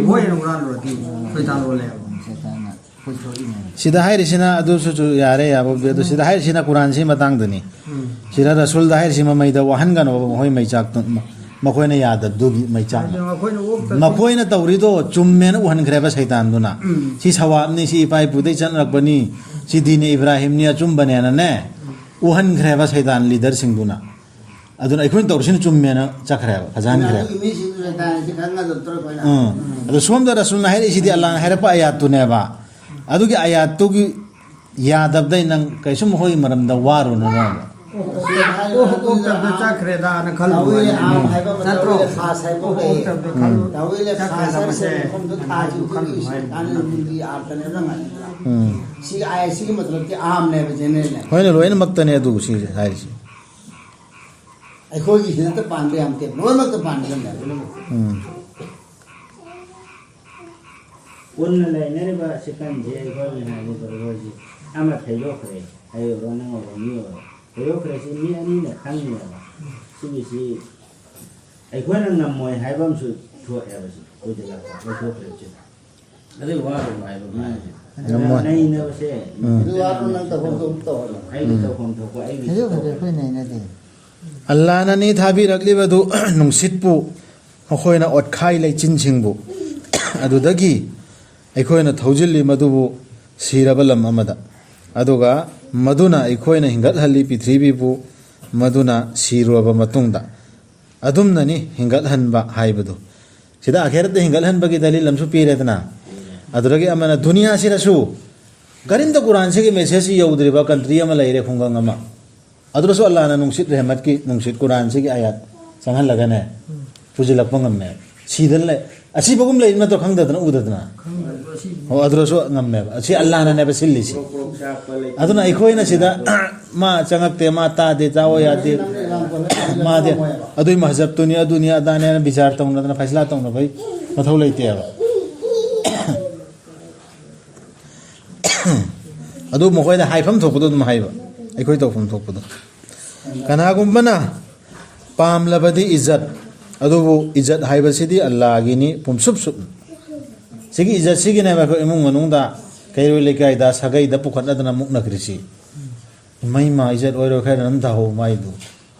ꯍꯣꯏꯅ ꯍꯨꯔꯥꯜꯂꯨꯔꯗꯤ ꯁꯣꯏꯇꯥꯟ ꯑꯣꯜꯂꯦꯕ꯫ ꯁꯩꯇꯥꯟꯅ ꯄꯨꯊꯣꯛꯏꯅꯦ꯫ ꯁꯤꯗ ꯍꯥꯏꯔꯤꯁꯤꯅ ꯑꯗꯨꯁꯨ ꯌꯥꯔꯦ, ꯌꯥꯕꯕꯨꯗꯤ꯫ ꯑꯗꯨ ꯁꯤꯗ ꯍꯥꯏꯔꯤꯁꯤꯅ ꯀꯨꯔꯥꯟꯁꯤ ꯃꯇꯥꯡꯗꯅꯤ꯫ ꯁꯤꯗ ꯔꯁꯨꯜꯗ ꯍꯥꯏꯔꯤꯁꯤ ꯃꯃꯩꯗ ꯋꯥꯍꯟꯒꯅꯣꯕ ꯃꯈꯣꯏ ꯃꯩꯆꯥꯛꯇꯨ, ꯃꯈꯣꯏꯅ ꯌꯥꯗꯕꯗꯨꯒꯤ ꯃꯩꯆꯥꯛꯅ꯫ ꯍꯥꯏꯗꯤ ꯃꯈꯣꯏꯅ ꯑꯣꯛꯇ ꯃꯈꯣꯏꯅ ꯇꯧꯔꯤꯗꯣ ꯆꯨꯝꯃꯦꯅ ꯎꯍꯟꯈ꯭ꯔꯦꯕ ꯁꯩꯇꯥꯟꯗꯨꯅ꯫ ꯁꯤ ꯁꯋꯥꯕꯅꯤ, ꯁꯤ ꯏꯄꯥ ꯏꯄꯨꯗꯩ ꯆꯠꯅꯔꯛꯄꯅꯤ, ꯁꯤ ꯗꯤꯅꯦ ꯏꯕ꯭ꯔꯥꯍꯤꯝꯅꯤ, ꯑꯆꯨꯝꯕꯅꯦꯅꯅꯦ ꯎꯍꯟꯈ꯭ꯔꯦꯕ ꯁꯩꯇꯥꯟ ꯂꯤꯗꯔꯁꯤꯡꯗꯨꯅ꯫ ꯑꯗꯨꯅ ꯑꯩꯈꯣꯏꯅ ꯇꯧꯔꯤꯁꯤꯅ ꯆꯨꯝꯃꯦꯅ ꯆꯠꯈ꯭ꯔꯦꯕ, ꯐꯖꯍꯟꯈ꯭ꯔꯦꯕ꯫ ꯑꯗꯨꯒꯤ ꯃꯤꯁꯤꯡꯗꯨ ꯁꯩꯇꯥꯟ ꯍꯥꯏꯁꯤ ꯈꯪꯒꯗꯕ ꯅꯠꯇ꯭ꯔꯣ ꯑꯩꯈꯣꯏꯅ? ꯎꯝ꯫ ꯑꯗꯣ ꯁꯣꯝꯗ ꯔꯁꯨꯜꯅ ꯍꯥꯏꯔꯛꯏꯁꯤꯗꯤ ꯑꯜꯂꯥꯍꯅ ꯍꯥꯏꯔꯛꯄ ꯑꯌꯥꯠꯇꯨꯅꯦꯕ꯫ ꯑꯗꯨꯒꯤ ꯑꯌꯥꯠꯇꯨꯒꯤ ꯌꯥꯗꯕꯗꯩ ꯅꯪ ꯀꯩꯁꯨꯝ ꯃꯈꯣꯏꯒꯤ ꯃꯔꯝꯗ ꯋꯥꯔꯨꯅꯨ ꯅꯪ꯫ ꯑꯣꯛ ꯑꯣꯛꯇꯕꯗ ꯆꯠꯈ꯭ꯔꯦꯗꯥꯅ ꯈꯜꯂꯨ ꯇꯥꯋꯤꯜ ꯍꯥꯏꯅ꯫ ꯑꯥꯝ ꯍꯥꯏꯕ ꯑꯃ ꯅꯠꯇ꯭ꯔꯣ? ꯇꯥꯋꯤꯜ ꯈꯥꯁ ꯍꯥꯏꯕ ꯑꯃ ꯂꯩꯌꯦ꯫ ꯑꯣꯛꯇꯕꯗ ꯈꯜꯂꯨ꯫ ꯇꯥꯋꯤꯜ ꯆꯠꯈ꯭ꯔꯦꯗ ꯈꯥꯁ ꯍꯥꯏꯕꯁꯦ ꯃꯁꯦ꯫ ꯃꯐꯝꯗꯨ ꯊꯥꯁꯤ ꯈꯜꯂꯨ ꯍꯥꯏꯅ꯫ ꯁꯩꯇꯥꯟꯅ ꯅꯨꯡꯒꯤ ꯑꯥꯔꯊꯅꯦꯕ ꯉꯥꯏꯗꯅ꯫ ꯎꯝ꯫ ꯁꯤꯒꯤ ꯑꯥꯌꯠꯁꯤꯒꯤ ꯃꯇꯂꯕꯇꯤ ꯑꯥꯝꯅꯦꯕ, ꯖꯦꯅꯔꯦꯜꯅꯦꯕ꯫ ꯍꯣꯏꯅꯦ, ꯂꯣꯏꯅꯃꯛꯇꯅꯦ ꯑꯗꯨ ꯁꯤꯁꯦ ꯍꯥꯏꯔꯤꯁꯦ꯫ ꯑꯩꯈꯣꯏꯒꯤ ꯁꯤꯗꯇ ꯄꯥꯟꯕ ꯌꯥꯝ ꯇꯦ, ꯂꯣꯏꯅꯃꯛꯇ ꯄꯥꯟꯒꯗꯕꯅꯦꯕ꯫ ꯎꯝ꯫ ꯄꯨꯟꯅ ꯂꯩꯅꯔꯤꯕ ꯁꯤꯀꯟꯁꯦ ꯑꯩꯈꯣꯏ ꯉꯥꯏꯔꯤꯕ ꯑꯩꯈꯣꯏꯁꯤ ꯑꯃ ꯊꯩꯗꯣꯛꯈ꯭ꯔꯦ꯫ ꯑꯩ ꯑꯣꯏꯔꯣ ꯅꯪ ꯑꯣꯏꯔꯣ ꯃꯤ ꯑꯣꯏꯔꯣ ꯊꯩꯗꯣꯛꯈ꯭ꯔꯦ꯫ ꯁꯤ ꯃꯤ ꯑꯅꯤꯅ ꯈꯪꯉꯤꯅꯦꯕ꯫ ꯁꯤꯒꯤꯁꯤ ꯑꯩꯈꯣꯏꯅ ꯉꯝꯃꯣꯏ ꯍꯥꯏꯕ ꯑꯃꯁꯨ ꯊꯣꯛꯑꯦꯕ꯫ ꯁꯤ ꯑꯣꯏꯁꯤꯜꯂꯛꯄ ꯑꯣꯏꯊꯣꯛꯈ꯭ꯔꯦꯕ ꯁꯤꯗ꯫ ꯑꯗꯨ ꯋꯥꯔꯨꯅꯨ ꯍꯥꯏꯕ ꯃꯥ ꯍꯥꯏꯁꯦ꯫ ꯉꯝꯃꯣꯏ꯫ ꯅꯩꯅꯕꯁꯦ꯫ ꯎꯝ꯫ ꯑꯗꯨ ꯋꯥꯗꯣ ꯅꯪ ꯇꯧꯐꯝ ꯊꯣꯛꯄ ꯇꯧꯍꯜꯂꯣ꯫ ꯑꯩꯒꯤ ꯎꯝ꯫ ꯇꯧꯐꯝ ꯊꯣꯛꯄ ꯑꯩꯒꯤ ꯍꯧꯖꯤꯛ ꯍꯧꯖꯤꯛ ꯑꯩꯈꯣꯏ ꯅꯩꯅꯗꯦ꯫ ꯑꯜꯂꯥꯅꯅꯤ ꯊꯥꯕꯤꯔꯛꯂꯤꯕꯗꯨ ꯅꯨꯡꯁꯤꯠꯄꯨ ꯃꯈꯣꯏꯅ ꯑꯣꯠꯈꯥꯏ ꯂꯩꯆꯤꯟꯁꯤꯡꯕꯨ꯫ ꯑꯗꯨꯗꯒꯤ ꯑꯩꯈꯣꯏꯅ ꯊꯧꯖꯤꯜꯂꯤ ꯃꯗꯨꯕꯨ ꯁꯤꯔꯕ ꯂꯝ ꯑꯃꯗ꯫ ꯑꯗꯨꯒ ꯃꯗꯨꯅ ꯑꯩꯈꯣꯏꯅ ꯍꯤꯡꯒꯠꯍꯜꯂꯤ ꯄ꯭ꯔꯤꯊꯤꯕꯤꯕꯨ ꯃꯗꯨꯅ ꯁꯤꯔꯨꯔꯕ ꯃꯇꯨꯡꯗ꯫ ꯑꯗꯨꯝꯅꯅꯤ ꯍꯤꯡꯒꯠꯍꯟꯕ ꯍꯥꯏꯕꯗꯨ꯫ ꯁꯤꯗ ꯑꯈꯦꯔꯠꯇ ꯍꯤꯡꯒꯠꯍꯟꯕꯒꯤ ꯗꯂꯤꯜ ꯑꯃꯁꯨ ꯄꯤꯔꯦꯗꯅ꯫ ꯑꯗꯨꯗꯒꯤ ꯑꯃꯅ ꯗꯨꯅꯤꯌꯥꯁꯤꯗꯁꯨ ꯀꯔꯤꯝꯇ ꯀꯨꯔꯥꯟꯁꯤꯒꯤ ꯃꯦꯁꯦꯖꯁꯤ ꯌꯧꯗ꯭ꯔꯤꯕ ꯀꯟꯇ꯭ꯔꯤ ꯑꯃ ꯂꯩꯔꯦ, ꯈꯨꯡꯒꯪ ꯑꯃ꯫ ꯑꯗꯨꯗꯁꯨ ꯑꯜꯂꯥꯅ ꯅꯨꯡꯁꯤꯠ ꯔꯦꯍꯃꯠꯀꯤ ꯅꯨꯡꯁꯤꯠ ꯀꯨꯔꯥꯟꯁꯤꯒꯤ ꯑꯥꯌꯥꯠ ꯆꯪꯍꯜꯂꯒꯅꯦ, ꯄꯨꯁꯤꯜꯂꯛꯄ ꯉꯝꯃꯦꯕ꯫ ꯁꯤꯗꯅ ꯂꯩ, ꯑꯁꯤꯕꯒꯨꯝ ꯂꯩ ꯅꯠꯇ꯭ꯔꯣ, ꯈꯪꯗꯗꯅ ꯎꯗꯗꯅ? ꯈꯪꯗꯕ ꯑꯁꯤꯕ꯫ ꯑꯣ, ꯑꯗꯨꯗꯁꯨ ꯉꯝꯃꯦꯕ꯫ ꯑꯁꯤ ꯑꯜꯂꯥꯅꯅꯦꯕ ꯁꯤꯜꯂꯤꯁꯤ꯫ ꯄ꯭ꯔꯣꯛ ꯄ꯭ꯔꯣꯛ ꯆꯥꯛꯄ ꯂꯩ꯫ ꯑꯗꯨꯅ ꯑꯩꯈꯣꯏꯅ ꯁꯤꯗ ꯃꯥ ꯆꯪꯉꯛꯇꯦ, ꯃꯥ ꯇꯥꯗꯦ, ꯆꯥꯎ ꯌꯥꯗꯦ, ꯃꯥꯗꯦ, ꯑꯗꯨꯏ ꯃꯍꯖꯕꯇꯨꯅꯤ, ꯑꯗꯨꯅꯤ, ꯑꯗꯥꯅꯦ ꯍꯥꯏꯅ ꯕꯤꯆꯥꯔ ꯇꯧꯅꯗꯅ ꯐꯩꯁꯂꯥ ꯇꯧꯅꯕꯩ ꯃꯊꯧ ꯂꯩꯇꯦꯕ꯫ ꯑꯗꯨ ꯃꯈꯣꯏꯗ ꯍꯥꯏꯐꯝ ꯊꯣꯛꯄꯗꯣ ꯑꯗꯨꯝ ꯍꯥꯏꯕ, ꯑꯩꯈꯣꯏ ꯇꯧꯐꯝ ꯊꯣꯛꯄꯗꯣ꯫ ꯀꯅꯥꯒꯨꯝꯕꯅ ꯄꯥꯝꯂꯕꯗꯤ ꯏꯖꯠ, ꯑꯗꯨꯕꯨ ꯏꯖꯠ ꯍꯥꯏꯕꯁꯤꯗꯤ ꯑꯜꯂꯥꯒꯤꯅꯤ ꯄꯨꯝꯁꯨꯞ ꯁꯨꯞꯅ꯫ ꯁꯤꯒꯤ ꯏꯖꯠꯁꯤꯒꯤꯅꯦꯕ ꯑꯩꯈꯣꯏ ꯏꯃꯨꯡ ꯃꯅꯨꯡꯗ, ꯀꯩꯔꯣꯏ ꯂꯩꯀꯥꯏꯗ, ꯁꯥꯒꯩꯗ ꯄꯨꯈꯠꯅꯗꯅ ꯃꯨꯛꯅꯈ꯭ꯔꯤꯁꯤ꯫ ꯏꯃꯩꯃ, ꯏꯖꯠ ꯑꯣꯏꯔꯣꯏ ꯈꯔ ꯑꯗꯨꯝ ꯇꯥꯍꯧ ꯃꯥꯏꯗꯨ,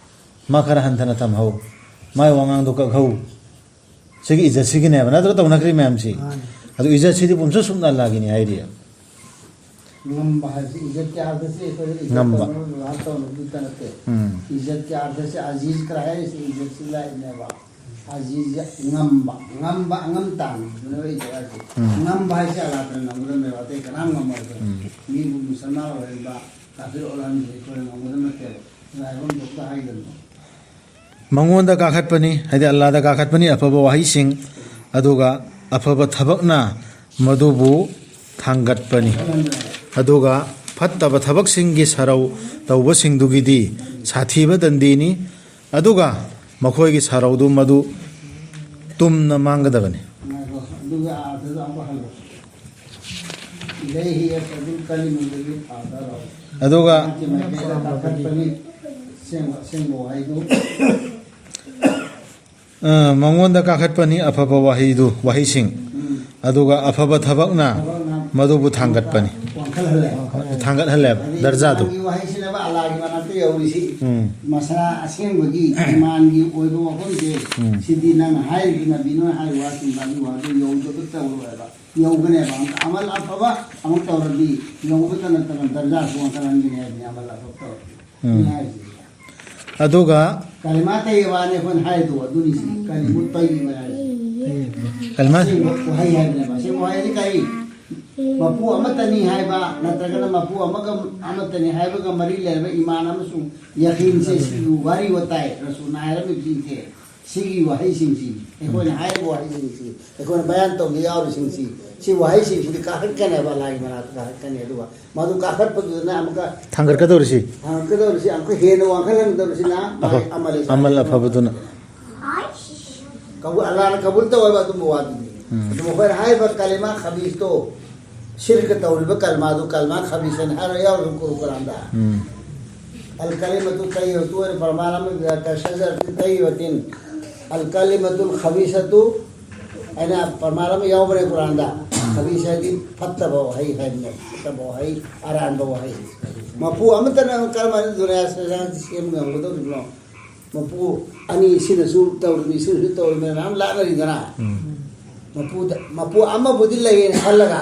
ꯃꯥ ꯈꯔ ꯍꯟꯊꯅ ꯊꯝꯍꯧ, ꯃꯥꯏ ꯋꯥꯉꯥꯡꯗꯣ ꯀꯛꯍꯧ꯫ ꯁꯤꯒꯤ ꯏꯖꯠꯁꯤꯒꯤꯅꯦꯕ ꯅꯠꯇ꯭ꯔꯣ ꯇꯧꯅꯈ꯭ꯔꯤ ꯃꯌꯥꯝꯁꯤ? ꯃꯥꯅꯤ꯫ ꯑꯗꯨ ꯏꯖꯠꯁꯤꯗꯤ ꯄꯨꯝꯁꯨꯝ ꯁꯨꯝꯅ ꯑꯜꯂꯥꯒꯤꯅꯤ ꯍꯥꯏꯔꯤ꯫ ꯉꯝꯕ ꯍꯥꯏꯁꯤ ꯏꯖꯠꯀꯤ ꯑꯥꯔꯊꯁꯤ ꯑꯩꯈꯣꯏ ꯏꯖꯠ ꯉꯝꯕ꯫ ꯇꯧꯅꯕ ꯂꯥꯟ ꯇꯧꯅꯕꯗꯨꯇ ꯅꯠꯇꯦ꯫ ꯎꯝ꯫ ꯏꯖꯠꯀꯤ ꯑꯥꯔꯊꯁꯤ ꯑꯖꯤꯖ ꯀꯔꯥꯏ ꯍꯥꯏꯔꯤꯁꯤ ꯏꯖꯠꯁꯤ ꯂꯥꯛꯏꯅꯦꯕ꯫ ꯑꯖꯤꯖ ꯉꯝꯕ, ꯉꯝꯕ ꯑꯉꯝ ꯇꯥꯡꯕꯗꯨꯅꯦꯕ ꯏꯖꯠ ꯍꯥꯏꯁꯦ꯫ ꯎꯝ꯫ ꯉꯝꯕ ꯍꯥꯏꯁꯦ ꯑꯜꯂꯥꯗꯅ ꯉꯝꯒꯗꯕꯅꯦꯕ, ꯑꯇꯩ ꯀꯅꯥꯝ ꯉꯝꯃꯣꯏꯕ꯫ ꯎꯝ꯫ ꯃꯤꯕꯨ ꯃꯨꯁꯜꯃꯥꯟ ꯑꯣꯏꯍꯟꯕ, ꯀꯥꯐꯤꯔ ꯑꯣꯜꯍꯟꯕꯁꯦ ꯑꯩꯈꯣꯏꯅ ꯉꯝꯒꯗꯕ ꯅꯠꯇꯦꯕ꯫ ꯂꯥꯏꯕ ꯑꯃ ꯊꯣꯛꯇ ꯍꯥꯏꯒꯗꯕꯅꯦ꯫ ꯃꯉꯣꯟꯗ ꯀꯥꯈꯠꯄꯅꯤ, ꯍꯥꯏꯗꯤ ꯑꯜꯂꯥꯗ ꯀꯥꯈꯠꯄꯅꯤ ꯑꯐꯕ ꯋꯥꯍꯩꯁꯤꯡ, ꯑꯗꯨꯒ ꯑꯐꯕ ꯊꯕꯛꯅ ꯃꯗꯨꯕꯨ ꯊꯥꯡꯒꯠꯄꯅꯤ, ꯑꯗꯨꯒ ꯐꯠꯇꯕ ꯊꯕꯛꯁꯤꯡꯒꯤ ꯁꯔꯧ ꯇꯧꯕꯁꯤꯡꯗꯨꯒꯤꯗꯤ ꯁꯥꯊꯤꯕ ꯗꯟꯗꯤꯅꯤ, ꯑꯗꯨꯒ ꯃꯈꯣꯏꯒꯤ ꯁꯔꯧꯗꯨ ꯃꯗꯨ ꯇꯨꯝꯅ ꯃꯥꯡꯒꯗꯕꯅꯤ꯫ ꯉꯥꯏꯈꯣ, ꯑꯗꯨꯒ ꯑꯥꯗꯁꯨ ꯑꯃꯨꯛ ꯍꯜꯂꯣ꯫ ꯏꯂꯩꯍꯤ ꯌꯁꯑꯗꯨꯜ ꯀꯂꯤꯃꯨꯜ ꯇꯥꯌꯤꯕ꯫ ꯑꯗꯨꯒ ꯃꯍꯥꯛꯀꯤ ꯃꯥꯏꯀꯩꯗ ꯀꯥꯈꯠꯄꯅꯤ꯫ ꯑꯁꯦꯡꯕ, ꯑꯁꯦꯡꯕ ꯋꯥꯍꯩꯗꯨ꯫ ꯑ, ꯃꯉꯣꯟꯗ ꯀꯥꯈꯠꯄꯅꯤ ꯑꯐꯕ ꯋꯥꯍꯩꯗꯨ, ꯋꯥꯍꯩꯁꯤꯡ꯫ ꯎꯝ꯫ ꯑꯗꯨꯒ ꯑꯐꯕ ꯊꯕꯛꯅ ꯊꯕꯛꯅ ꯃꯗꯨꯕꯨ ꯊꯥꯡꯒꯠꯄꯅꯤ꯫ ꯋꯥꯡꯈꯠꯍꯜꯂꯦ꯫ ꯊꯥꯡꯒꯠꯍꯜꯂꯦꯕ, ꯑꯗꯩ ꯗꯔꯖꯥꯗꯨ꯫ ꯏꯃꯥꯟꯒꯤ ꯋꯥꯍꯩꯁꯤꯅꯕ ꯑꯜꯂꯥꯍꯒꯤ ꯃꯅꯥꯛꯇ ꯌꯧꯔꯤꯁꯤ꯫ ꯎꯝ꯫ ꯃꯁꯥ ꯑꯁꯦꯡꯕꯒꯤ ꯏꯃꯥꯟꯒꯤ ꯑꯣꯏꯕ ꯋꯥꯐꯝꯁꯦ, ꯎꯝ꯫ ꯁꯤꯗꯤ ꯅꯪꯅ ꯍꯥꯏꯔꯤꯕ ꯅꯕꯤꯅ ꯍꯥꯏꯔꯤꯕ ꯋꯥꯁꯤꯡꯗꯣ ꯑꯗꯨ ꯋꯥꯗꯨ ꯌꯧꯗꯕ ꯇꯧꯔꯣꯏꯕ꯫ ꯌꯧꯒꯅꯦꯕ꯫ ꯑꯃꯜ ꯑꯐꯕ ꯑꯃꯨꯛ ꯇꯧꯔꯗꯤ ꯌꯧꯕꯇ ꯅꯠꯇꯅ ꯗꯔꯖꯥꯁꯨ ꯋꯥꯡꯈꯠꯍꯟꯒꯅꯤ ꯍꯥꯏꯕꯅꯤ, ꯑꯃꯜ ꯑꯐꯕ ꯇꯧꯔꯗꯤ꯫ ꯎꯝ꯫ ꯃꯤ ꯍꯥꯏꯔꯤꯁꯦ꯫ ꯑꯗꯨꯒ ꯀꯂꯤꯃꯥ ꯇꯩꯌꯦꯕꯅꯦ ꯑꯩꯈꯣꯏꯅ ꯍꯥꯏꯗꯣ, ꯑꯗꯨꯅꯤꯁꯦ꯫ ꯀꯂꯤꯃꯨꯠ ꯇꯩꯌꯦꯕ ꯍꯥꯏꯁꯦ꯫ ꯀꯂꯤꯃꯥ ꯑꯁꯦꯡꯕ ꯋꯥꯍꯩ ꯍꯥꯏꯕꯅꯦꯕ꯫ ꯑꯁꯦꯡꯕ ꯋꯥꯍꯩꯗꯤ ꯀꯔꯤ? ꯃꯄꯨ ꯑꯃꯠꯇꯅꯤ ꯍꯥꯏꯕ, ꯅꯠꯇ꯭ꯔꯒꯅ ꯃꯄꯨ ꯑꯃꯒ, ꯑꯃꯠꯇꯅꯤ ꯍꯥꯏꯕꯒ ꯃꯔꯤ ꯂꯩꯅꯕ ꯏꯃꯥꯟ ꯑꯃꯁꯨꯡ ꯌꯥꯈꯤꯟꯁꯦ, ꯁꯤꯒꯤ ꯋꯥꯔꯤ ꯋꯥꯇꯥꯏ ꯔꯁꯨꯜꯅ ꯍꯥꯏꯔꯝꯃꯤꯕꯁꯤꯡꯁꯦ, ꯁꯤꯒꯤ ꯋꯥꯍꯩꯁꯤꯡꯁꯤ, ꯑꯩꯈꯣꯏꯅ ꯍꯥꯏꯔꯤꯕ ꯋꯥꯍꯩꯁꯤꯡꯁꯤ, ꯑꯩꯈꯣꯏꯅ ꯕꯌꯥꯟ ꯇꯧꯕꯗ ꯌꯥꯎꯔꯤꯁꯤꯡꯁꯤ, ꯁꯤ ꯋꯥꯍꯩꯁꯤꯡꯁꯤꯗꯤ ꯀꯥꯈꯠꯀꯅꯦꯕ, ꯑꯜꯂꯥꯍꯒꯤ ꯃꯅꯥꯛꯇ ꯀꯥꯈꯠꯀꯅꯤ꯫ ꯑꯗꯨꯒ ꯃꯗꯨ ꯀꯥꯈꯠꯄꯗꯨꯗꯅ ꯑꯃꯨꯛꯀ ꯊꯥꯡꯒꯠꯀꯗꯧꯔꯤꯁꯤ꯫ ꯊꯥꯡꯒꯠꯀꯗꯧꯔꯤꯁꯤ, ꯑꯃꯨꯛꯀ ꯍꯦꯟꯅ ꯋꯥꯡꯈꯠꯍꯟꯒꯗꯧꯔꯤꯁꯤꯅ ꯃꯥꯒꯤ ꯑꯐ-, ꯑꯃꯜ ꯑꯃꯜ ꯑꯐꯕꯗꯨꯅ꯫ ꯀꯕꯨ-, ꯑꯜꯂꯥꯍꯅ ꯀꯕꯨꯜ ꯇꯧꯋꯦꯕ ꯑꯗꯨꯝꯕ ꯋꯥꯗꯨꯗꯤ꯫ ꯎꯝ꯫ ꯑꯗꯨ ꯃꯈꯣꯏꯅ ꯍꯥꯏꯔꯤꯕ ꯀꯂꯤꯃꯥ ꯈꯕꯤꯁꯇꯣ, ꯁꯤꯔꯀ ꯇꯧꯔꯤꯕ ꯀꯂꯃꯥꯗꯨ ꯀꯂꯃꯥ ꯈꯕꯤꯁꯅꯤ ꯍꯥꯏꯔ ꯌꯥꯎꯔꯤꯕ ꯀꯨꯔ ꯀꯨꯔꯥꯟꯗ꯫ ꯎꯝ꯫ ꯑꯜ ꯀꯂꯤꯃꯇꯨ ꯇꯩꯌꯕꯇꯨ ꯑꯣꯏꯅ ꯄ꯭ꯔꯃꯥꯟ ꯑꯃ, ꯀꯁꯖꯔꯇꯨ ꯇꯩꯌꯕꯇꯤꯟ꯫ ꯑꯜ ꯀꯂꯤꯃꯇꯨꯜ ꯈꯕꯤꯁꯇꯨ ꯍꯥꯏꯅ ꯄ꯭ꯔꯃꯥꯟ ꯑꯃ ꯌꯥꯎꯕꯅꯦ ꯀꯨꯔꯥꯟꯗ꯫ ꯈꯕꯤꯁ ꯍꯥꯏꯗꯤ ꯐꯠꯇꯕ ꯋꯥꯍꯩ ꯍꯥꯏꯕꯅꯦ, ꯐꯠꯇꯕ ꯋꯥꯍꯩ, ꯑꯔꯥꯟꯕ ꯋꯥꯍꯩ꯫ ꯃꯄꯨ ꯑꯃꯠꯇꯅ ꯀꯔꯝꯍꯥꯏꯅ ꯗꯨꯅꯤꯌꯥꯁꯤꯗ ꯁꯦꯝꯕ ꯉꯝꯒꯗꯧꯔꯤꯕꯅꯣ? ꯃꯄꯨ ꯑꯅꯤ, ꯁꯤꯅꯁꯨ ꯇꯧꯔꯤꯕꯅꯤ, ꯁꯤꯅꯁꯨ ꯇꯧꯔꯤꯕꯅꯤ, ꯃꯌꯥꯝ ꯂꯥꯠꯅꯔꯤꯗꯅ꯫ ꯎꯝ꯫ ꯃꯄꯨꯗ, ꯃꯄꯨ ꯑꯃꯕꯨꯗꯤ ꯂꯩꯌꯦꯅ ꯈꯜꯂꯒ,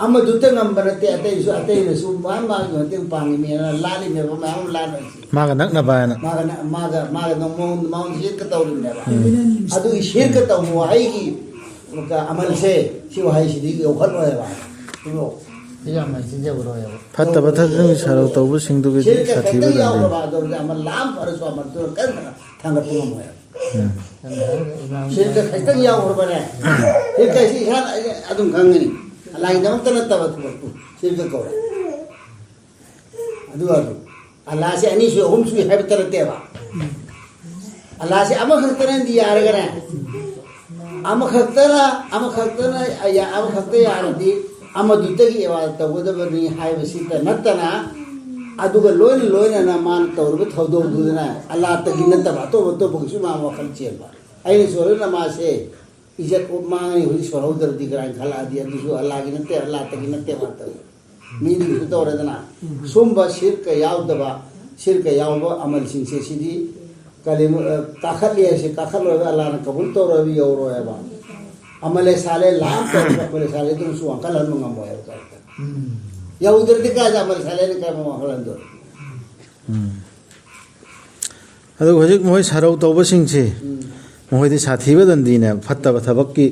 ꯑꯃꯗꯨꯇ ꯉꯝꯕ ꯅꯠꯇꯦ, ꯑꯇꯩꯁꯨ, ꯑꯇꯩꯅꯁꯨ ꯃꯥ ꯃꯥꯒꯤ ꯃꯇꯦꯡ ꯄꯥꯡꯉꯤꯅꯦꯅ ꯂꯥꯠꯂꯤꯅꯦꯕ, ꯃꯌꯥꯝ ꯑꯃ ꯂꯥꯠꯅꯔꯤꯁꯦ꯫ ꯃꯥꯒ ꯅꯛꯅꯕ ꯍꯥꯏꯅ꯫ ꯃꯥꯒ ꯅꯛ-, ꯃꯥꯒ, ꯃꯥꯒ ꯅꯣꯡꯃ ꯃꯉꯣꯟꯗ ꯃꯉꯣꯟꯗ ꯍꯤꯠꯀ ꯇꯧꯔꯤꯕꯅꯦꯕ꯫ ꯎꯝ꯫ ꯑꯗꯨꯒꯤ ꯁꯤꯔꯀ ꯇꯧꯕ ꯋꯥꯍꯩꯒꯤ ꯑꯃꯜꯁꯦ, ꯁꯤ ꯋꯥꯍꯩꯁꯤꯗꯤ ꯌꯧꯈꯠꯂꯣꯏꯕ꯫ ꯑꯗꯨ ꯌꯥꯝꯅ ꯁꯤꯖꯕꯔꯣꯏꯕ꯫ ꯐꯠꯇꯕ ꯊꯛꯆꯤꯟ ꯁꯥꯔꯧ ꯇꯧꯕꯁꯤꯡꯗꯨꯒꯤꯗꯤ ꯁꯤꯔꯀ ꯁꯥꯊꯤꯕ ꯈꯛꯇꯪ ꯂꯝꯕꯤꯅꯤ꯫ ꯌꯥꯎꯔꯕ ꯑꯗꯨꯗꯤ ꯑꯃꯜ ꯂꯥꯝ ꯐꯔꯁꯨ ꯑꯃꯜꯗꯨꯅ ꯀꯔꯤꯝꯇ ꯊꯥꯡꯒꯠꯄ ꯉꯝꯃꯣꯏ꯫ ꯎꯝ꯫ ꯁꯤꯔꯀ ꯈꯛꯇꯪ ꯌꯥꯎꯈ꯭ꯔꯕꯅꯦ꯫ ꯁꯤꯔꯀ ꯍꯥꯏꯁꯤ ꯏꯁꯥꯅ ꯑꯗꯨꯝ ꯈꯪꯒꯅꯤ꯫ ꯑꯜꯂꯥꯍꯒꯤꯗꯃꯛꯇ ꯅꯠꯇꯕ ꯊꯕꯛꯇꯨ ꯁꯤꯔꯀ ꯀꯧꯔꯦ꯫ ꯑꯗꯨ ꯑꯗꯨ ꯑꯜꯂꯥꯍꯁꯦ ꯑꯅꯤ ꯁꯨꯏ, ꯑꯍꯨꯝ ꯁꯨꯏ ꯍꯥꯏꯕꯇ ꯅꯠꯇꯦꯕ꯫ ꯑꯜꯂꯥꯍꯁꯦ ꯑꯃꯈꯛꯇꯅꯗꯤ ꯌꯥꯔꯒꯅꯦ꯫ ꯑꯃꯈꯛꯇꯅ, ꯑꯃꯈꯛꯇꯅ, ꯑꯃꯈꯛꯇ ꯌꯥꯔꯗꯤ ꯑꯃꯗꯨꯗꯒꯤ ꯏꯕꯥꯗꯠ ꯇꯧꯒꯗꯕꯅꯤ ꯍꯥꯏꯕꯁꯤꯇ ꯅꯠꯇꯅ, ꯑꯗꯨꯒ ꯂꯣꯏꯅ ꯂꯣꯏꯅꯅ ꯃꯥꯅ ꯇꯧꯔꯤꯕ ꯊꯧꯗꯧꯗꯨꯗꯅ ꯑꯜꯂꯥꯍꯇꯒꯤ ꯅꯠꯇꯕ ꯑꯇꯣꯞ ꯑꯇꯣꯞꯄꯒꯤꯁꯨ ꯃꯥ ꯋꯥꯈꯜ ꯆꯦꯟꯕ꯫ ꯑꯩꯅ ꯁꯣꯜꯂꯤ ꯅꯃꯥꯖꯁꯦ ꯏꯖꯠ ꯃꯥꯡꯉꯅꯤ, ꯍꯧꯖꯤꯛ ꯁꯣꯜꯍꯧꯗ꯭ꯔꯗꯤ ꯀꯥꯏꯅ ꯈꯜꯂꯛꯑꯗꯤ, ꯑꯗꯨꯁꯨ ꯑꯜꯂꯥꯒꯤ ꯅꯠꯇꯦ, ꯑꯜꯂꯥꯇꯒꯤ ꯅꯠꯇꯦ ꯃꯥ ꯇꯧꯔꯤ꯫ ꯃꯤꯗꯨꯁꯨ ꯇꯧꯔꯦꯗꯅ꯫ ꯁꯨꯝꯕ ꯁꯤꯔꯀ ꯌꯥꯎꯗꯕ, ꯁꯤꯔꯀ ꯌꯥꯎꯕ ꯑꯃꯜꯁꯤꯡꯁꯦ ꯁꯤꯗꯤ ꯀꯂꯤꯃ-, ꯑ, ꯀꯥꯈꯠꯂꯦ ꯍꯥꯏꯁꯦ, ꯀꯥꯈꯠꯂꯣꯏꯕ, ꯑꯜꯂꯥꯅ ꯀꯕꯨꯜ ꯇꯧꯔꯣꯏꯕ, ꯌꯧꯔꯣꯏꯕ꯫ ꯑꯃꯜ ꯁꯥꯂꯦ ꯂꯥꯛ ꯇꯧꯔꯁꯨ ꯑꯃꯜ ꯁꯥꯂꯦ ꯑꯗꯨꯝꯁꯨ ꯋꯥꯡꯈꯠꯍꯟꯕ ꯉꯝꯃꯣꯏ ꯍꯥꯏꯕ ꯇꯥꯔꯦ꯫ ꯌꯧꯗ꯭ꯔꯗꯤ ꯀꯥꯏꯗ ꯑꯃꯜ ꯁꯥꯂꯦꯅ ꯀꯔꯝꯕ ꯋꯥꯡꯈꯠꯍꯟꯗꯣꯏꯅꯣ? ꯎꯝ꯫ ꯑꯗꯨꯒ ꯍꯧꯖꯤꯛ ꯃꯈꯣꯏ ꯁꯥꯔꯧ ꯇꯧꯕꯁꯤꯡꯁꯤ, ꯎꯝ꯫ ꯃꯈꯣꯏꯗꯤ ꯁꯥꯊꯤꯕ ꯗꯟꯗꯤꯅꯦ, ꯐꯠꯇꯕ ꯊꯕꯛꯀꯤ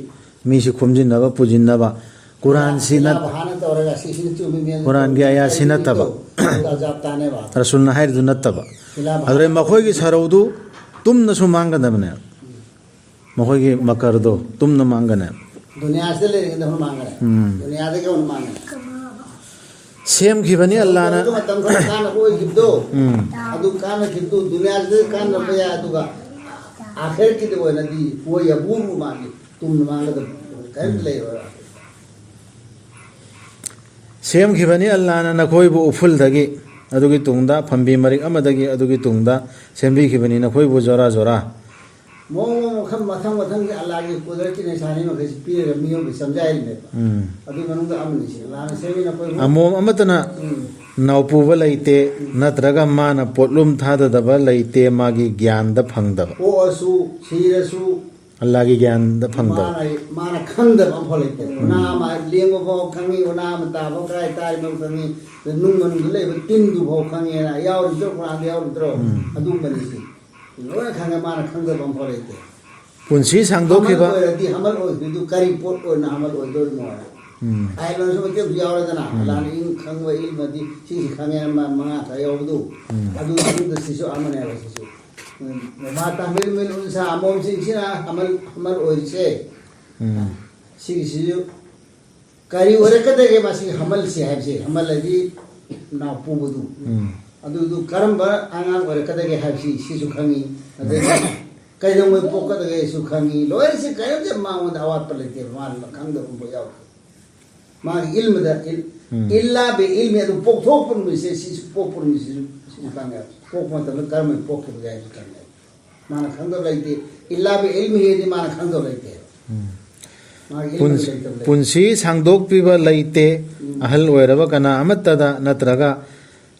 ꯃꯤꯁꯤ ꯈꯣꯝꯖꯤꯟꯅꯕ, ꯄꯨꯁꯤꯟꯅꯕ, ꯀꯨꯔꯥꯟꯁꯤ ꯅꯠ-, ꯈꯤꯂꯥꯐ ꯍꯥꯟꯅ ꯇꯧꯔꯒ ꯁꯤ, ꯁꯤ ꯆꯨꯝꯃꯤ, ꯃꯦꯟ ꯀꯨꯔꯥꯟꯒꯤ ꯆꯨꯝꯃꯤ, ꯑꯥꯌꯥꯁꯤ ꯑꯩ ꯅꯠꯇꯕ꯫ ꯑꯗꯨ ꯑꯖꯥꯕ ꯇꯥꯅꯦꯕ꯫ ꯔꯁꯨꯜꯅ ꯍꯥꯏꯔꯤꯗꯨ ꯅꯠꯇꯕ꯫ ꯈꯤꯂꯥꯐ ꯑꯗꯨꯗꯩ ꯍꯥꯟꯅ ꯃꯈꯣꯏꯒꯤ ꯁꯥꯔꯧꯗꯨ ꯇꯨꯝꯅꯁꯨ ꯃꯥꯡꯒꯗꯕꯅꯦ꯫ ꯃꯈꯣꯏꯒꯤ ꯃꯀꯔꯗꯣ ꯇꯨꯝꯅ ꯃꯥꯡꯒꯅꯦ꯫ ꯗꯨꯅꯤꯌꯥꯁꯤꯗ ꯂꯩꯔꯤꯉꯩꯗ ꯍꯧꯅ ꯃꯥꯡꯒꯅꯦ꯫ ꯎꯝ꯫ ꯗꯨꯅꯤꯌꯥꯗꯒꯤ ꯍꯧꯅ ꯃꯥꯡꯒꯅꯦ꯫ ꯁꯦꯝꯈꯤꯕꯅꯤ ꯑꯜꯂꯥꯅ꯫ ꯑꯗꯨ ꯃꯇꯝ ꯈꯔ ꯀꯥꯟꯅꯕ ꯑꯣꯏꯈꯤꯕꯗꯣ, ꯎꯝ꯫ ꯑꯗꯨ ꯀꯥꯟꯅꯈꯤꯕꯗꯨ ꯗꯨꯅꯤꯌꯥꯁꯤꯗ ꯀꯥꯟꯅꯕ ꯌꯥꯏ, ꯑꯗꯨꯒ ꯑꯥꯈꯤꯔꯠꯀꯤꯗꯤ ꯑꯣꯏꯅꯗꯤ ꯄꯣꯏ ꯑꯕꯨ ꯃꯥꯒꯤ ꯇꯨꯝꯅ ꯃꯥꯡꯒꯗꯕ ꯀꯔꯤꯝꯇ ꯎꯝ꯫ ꯂꯩꯔꯣꯏ꯫ ꯁꯦꯝꯈꯤꯕꯅꯤ ꯑꯜꯂꯥꯅ ꯅꯈꯣꯏꯕꯨ ꯎꯐꯨꯜꯗꯒꯤ, ꯑꯗꯨꯒꯤ ꯇꯨꯡꯗ ꯐꯝꯕꯤ ꯃꯔꯤꯛ ꯑꯃꯗꯒꯤ, ꯑꯗꯨꯒꯤ ꯇꯨꯡꯗ ꯁꯦꯝꯕꯤꯈꯤꯕꯅꯤ ꯅꯈꯣꯏꯕꯨ ꯖꯣꯔꯥ ꯖꯣꯔꯥ꯫ ꯃꯑꯣꯡ ꯃꯑꯣꯡ ꯃꯈꯜ ꯃꯊꯪ ꯃꯊꯪꯒꯤ ꯑꯜꯂꯥꯒꯤ ꯀꯨꯗꯔꯠꯀꯤ ꯅꯤꯁꯥꯅꯤ ꯃꯈꯩꯁꯤ ꯄꯤꯔꯒ ꯃꯤꯑꯣꯏꯕ ꯆꯝꯖꯥꯏꯔꯤꯅꯦꯕ꯫ ꯎꯝ꯫ ꯑꯗꯨꯒꯤ ꯃꯅꯨꯡꯗ ꯑꯃꯅꯤ ꯁꯤ ꯑꯜꯂꯥꯅ ꯁꯦꯝꯃꯤ ꯅꯈꯣꯏꯕꯨ꯫ ꯑꯃꯣꯝ ꯑꯃꯠꯇꯅ ꯎꯝ꯫ ꯅꯥꯎꯄꯨꯕ ꯂꯩꯇꯦ, ꯎꯝ꯫ ꯅꯠꯇ꯭ꯔꯒ ꯃꯥꯅ ꯄꯣꯠꯂꯨꯝ ꯊꯥꯗꯗꯕ ꯂꯩꯇꯦ, ꯃꯥꯒꯤ ꯒ꯭ꯌꯥꯟꯗ ꯐꯪꯗꯕ꯫ ꯄꯣꯛꯑꯁꯨ, ꯁꯤꯔꯁꯨ, ꯑꯜꯂꯥꯒꯤ ꯒ꯭ꯌꯥꯟꯗ ꯐꯪꯗꯕ꯫ ꯃꯥꯅ, ꯃꯥꯅ ꯈꯪꯗꯕ ꯑꯃꯐꯥꯎ ꯂꯩꯇꯦ꯫ ꯎꯅꯥ ꯑꯃ ꯂꯦꯡꯕ ꯐꯥꯎ ꯈꯪꯉꯤ, ꯎꯅꯥ ꯑꯃ ꯇꯥꯕ ꯀꯗꯥꯏ ꯇꯥꯔꯤꯅꯣ ꯈꯪꯉꯤ, ꯅꯨꯡ ꯃꯅꯨꯡꯗ ꯂꯩꯕ ꯇꯤꯟꯗꯨ ꯐꯥꯎ ꯈꯪꯉꯦꯅ ꯌꯥꯎꯔꯤꯕꯗꯣ, ꯀꯨꯔꯥꯟꯗ ꯌꯥꯎꯔꯤꯕꯗ꯭ꯔꯣ? ꯎꯝ꯫ ꯑꯗꯨꯒꯨꯝꯕꯅꯤ ꯁꯤ꯫ ꯂꯣꯏꯅ ꯈꯪꯉꯦ, ꯃꯥꯅ ꯈꯪꯗꯕ ꯑꯃꯐꯥꯎ ꯂꯩꯇꯦ꯫ ꯄꯨꯟꯁꯤ ꯁꯥꯡꯗꯣꯛꯈꯤꯕ꯫ ꯍꯃꯜ ꯑꯣꯏꯔꯗꯤ, ꯍꯃꯜ ꯑꯣꯏꯗꯣꯏꯗꯨ ꯀꯔꯤ ꯄꯣꯠ ꯑꯣꯏꯅ ꯍꯃꯜ ꯑꯣꯏꯗꯣꯔꯤꯅꯣ ꯍꯥꯏ꯫ ꯎꯝ꯫ ꯑꯥꯏꯂꯣꯟꯁꯨ ꯃꯇꯦꯛ ꯑꯃꯁꯨ ꯌꯥꯎꯔꯦꯗꯅ, ꯎꯝ꯫ ꯑꯜꯂꯥꯅ ꯏꯪ ꯈꯪꯕ ꯏꯜꯃꯗꯤ ꯁꯤꯁꯤ ꯈꯪꯉꯦꯅ ꯃ-, ꯃꯉꯥ ꯈꯔ ꯌꯥꯎꯕꯗꯨ꯫ ꯎꯝ꯫ ꯑꯗꯨ ꯃꯅꯨꯡꯗ ꯁꯤꯁꯨ ꯑꯃꯅꯦꯕ ꯁꯤꯁꯨ꯫ ꯎꯝ꯫ ꯃꯥ ꯇꯥꯃꯤꯜ ꯃꯤꯜ ꯎꯟꯁꯥ ꯑꯃꯣꯝꯁꯤꯡꯁꯤꯅ ꯍꯃꯜ, ꯍꯃꯜ ꯑꯣꯏꯔꯤꯁꯦ꯫ ꯎꯝ꯫ ꯁꯤꯒꯤꯁꯤꯁꯨ ꯀꯔꯤ ꯑꯣꯏꯔꯛꯀꯗꯒꯦ ꯃꯁꯤꯒꯤ ꯍꯃꯜꯁꯦ ꯍꯥꯏꯕꯁꯦ, ꯍꯃꯜ ꯍꯥꯏꯗꯤ ꯅꯥꯎ ꯄꯨꯕꯗꯨ꯫ ꯎꯝ꯫ ꯑꯗꯨꯗꯨ ꯀꯔꯝꯕ ꯑꯉꯥꯡ ꯑꯣꯏꯔꯛꯀꯗꯒꯦ ꯍꯥꯏꯕꯁꯤ ꯁꯤꯁꯨ ꯈꯪꯉꯤ꯫ ꯑꯗꯒꯤ ꯀꯩꯗꯧꯉꯩ ꯄꯣꯛꯀꯗꯒꯦꯁꯨ ꯈꯪꯉꯤ꯫ ꯂꯣꯏꯅꯁꯤ ꯀꯔꯤꯝꯇ ꯃꯉꯣꯟꯗ ꯑꯋꯥꯠꯄ ꯂꯩꯇꯦꯕ, ꯃꯥꯅ ꯈꯪꯗꯕ ꯑꯃꯐꯥꯎ ꯌꯥꯎꯗꯦ꯫ ꯃꯥꯒꯤ ꯏꯜꯃꯗ ꯏꯜ-, ꯎꯝ꯫ ꯏꯜꯂꯥ ꯕꯤ ꯏꯜꯃꯤ, ꯑꯗꯨ ꯄꯣꯛꯊꯣꯛꯄ ꯅꯨꯃꯤꯠꯁꯦ, ꯁꯤꯁꯨ ꯄꯣꯛꯄ ꯅꯨꯃꯤꯠꯁꯤꯁꯨ, ꯁꯤꯁꯨ ꯈꯪꯉꯦꯕ꯫ ꯄꯣꯛꯄ ꯃꯇꯝꯗ ꯀꯔꯝꯍꯥꯏꯅ ꯄꯣꯛꯈꯤꯕꯒꯦ ꯍꯥꯏꯕꯁꯨ ꯈꯪꯉꯦꯕ꯫ ꯃꯥꯅ ꯈꯪꯗꯕ ꯂꯩꯇꯦ꯫ ꯏꯜꯂꯥ ꯕꯤ ꯏꯜꯃꯤꯍꯤꯗꯤ ꯃꯥꯅ ꯈꯪꯗꯕ ꯂꯩꯇꯦ꯫ ꯎꯝ꯫ ꯃꯥꯒꯤ ꯏꯜꯃ ꯄꯨꯟꯁ-, ꯂꯩꯇꯕ ꯂꯩ꯫ ꯄꯨꯟꯁꯤ ꯁꯥꯡꯗꯣꯛꯄꯤꯕ ꯂꯩꯇꯦ꯫ ꯎꯝ꯫ ꯑꯍꯜ ꯑꯣꯏꯔꯕ ꯀꯅꯥ ꯑꯃꯠꯇꯗ ꯅꯠꯇ꯭ꯔꯒ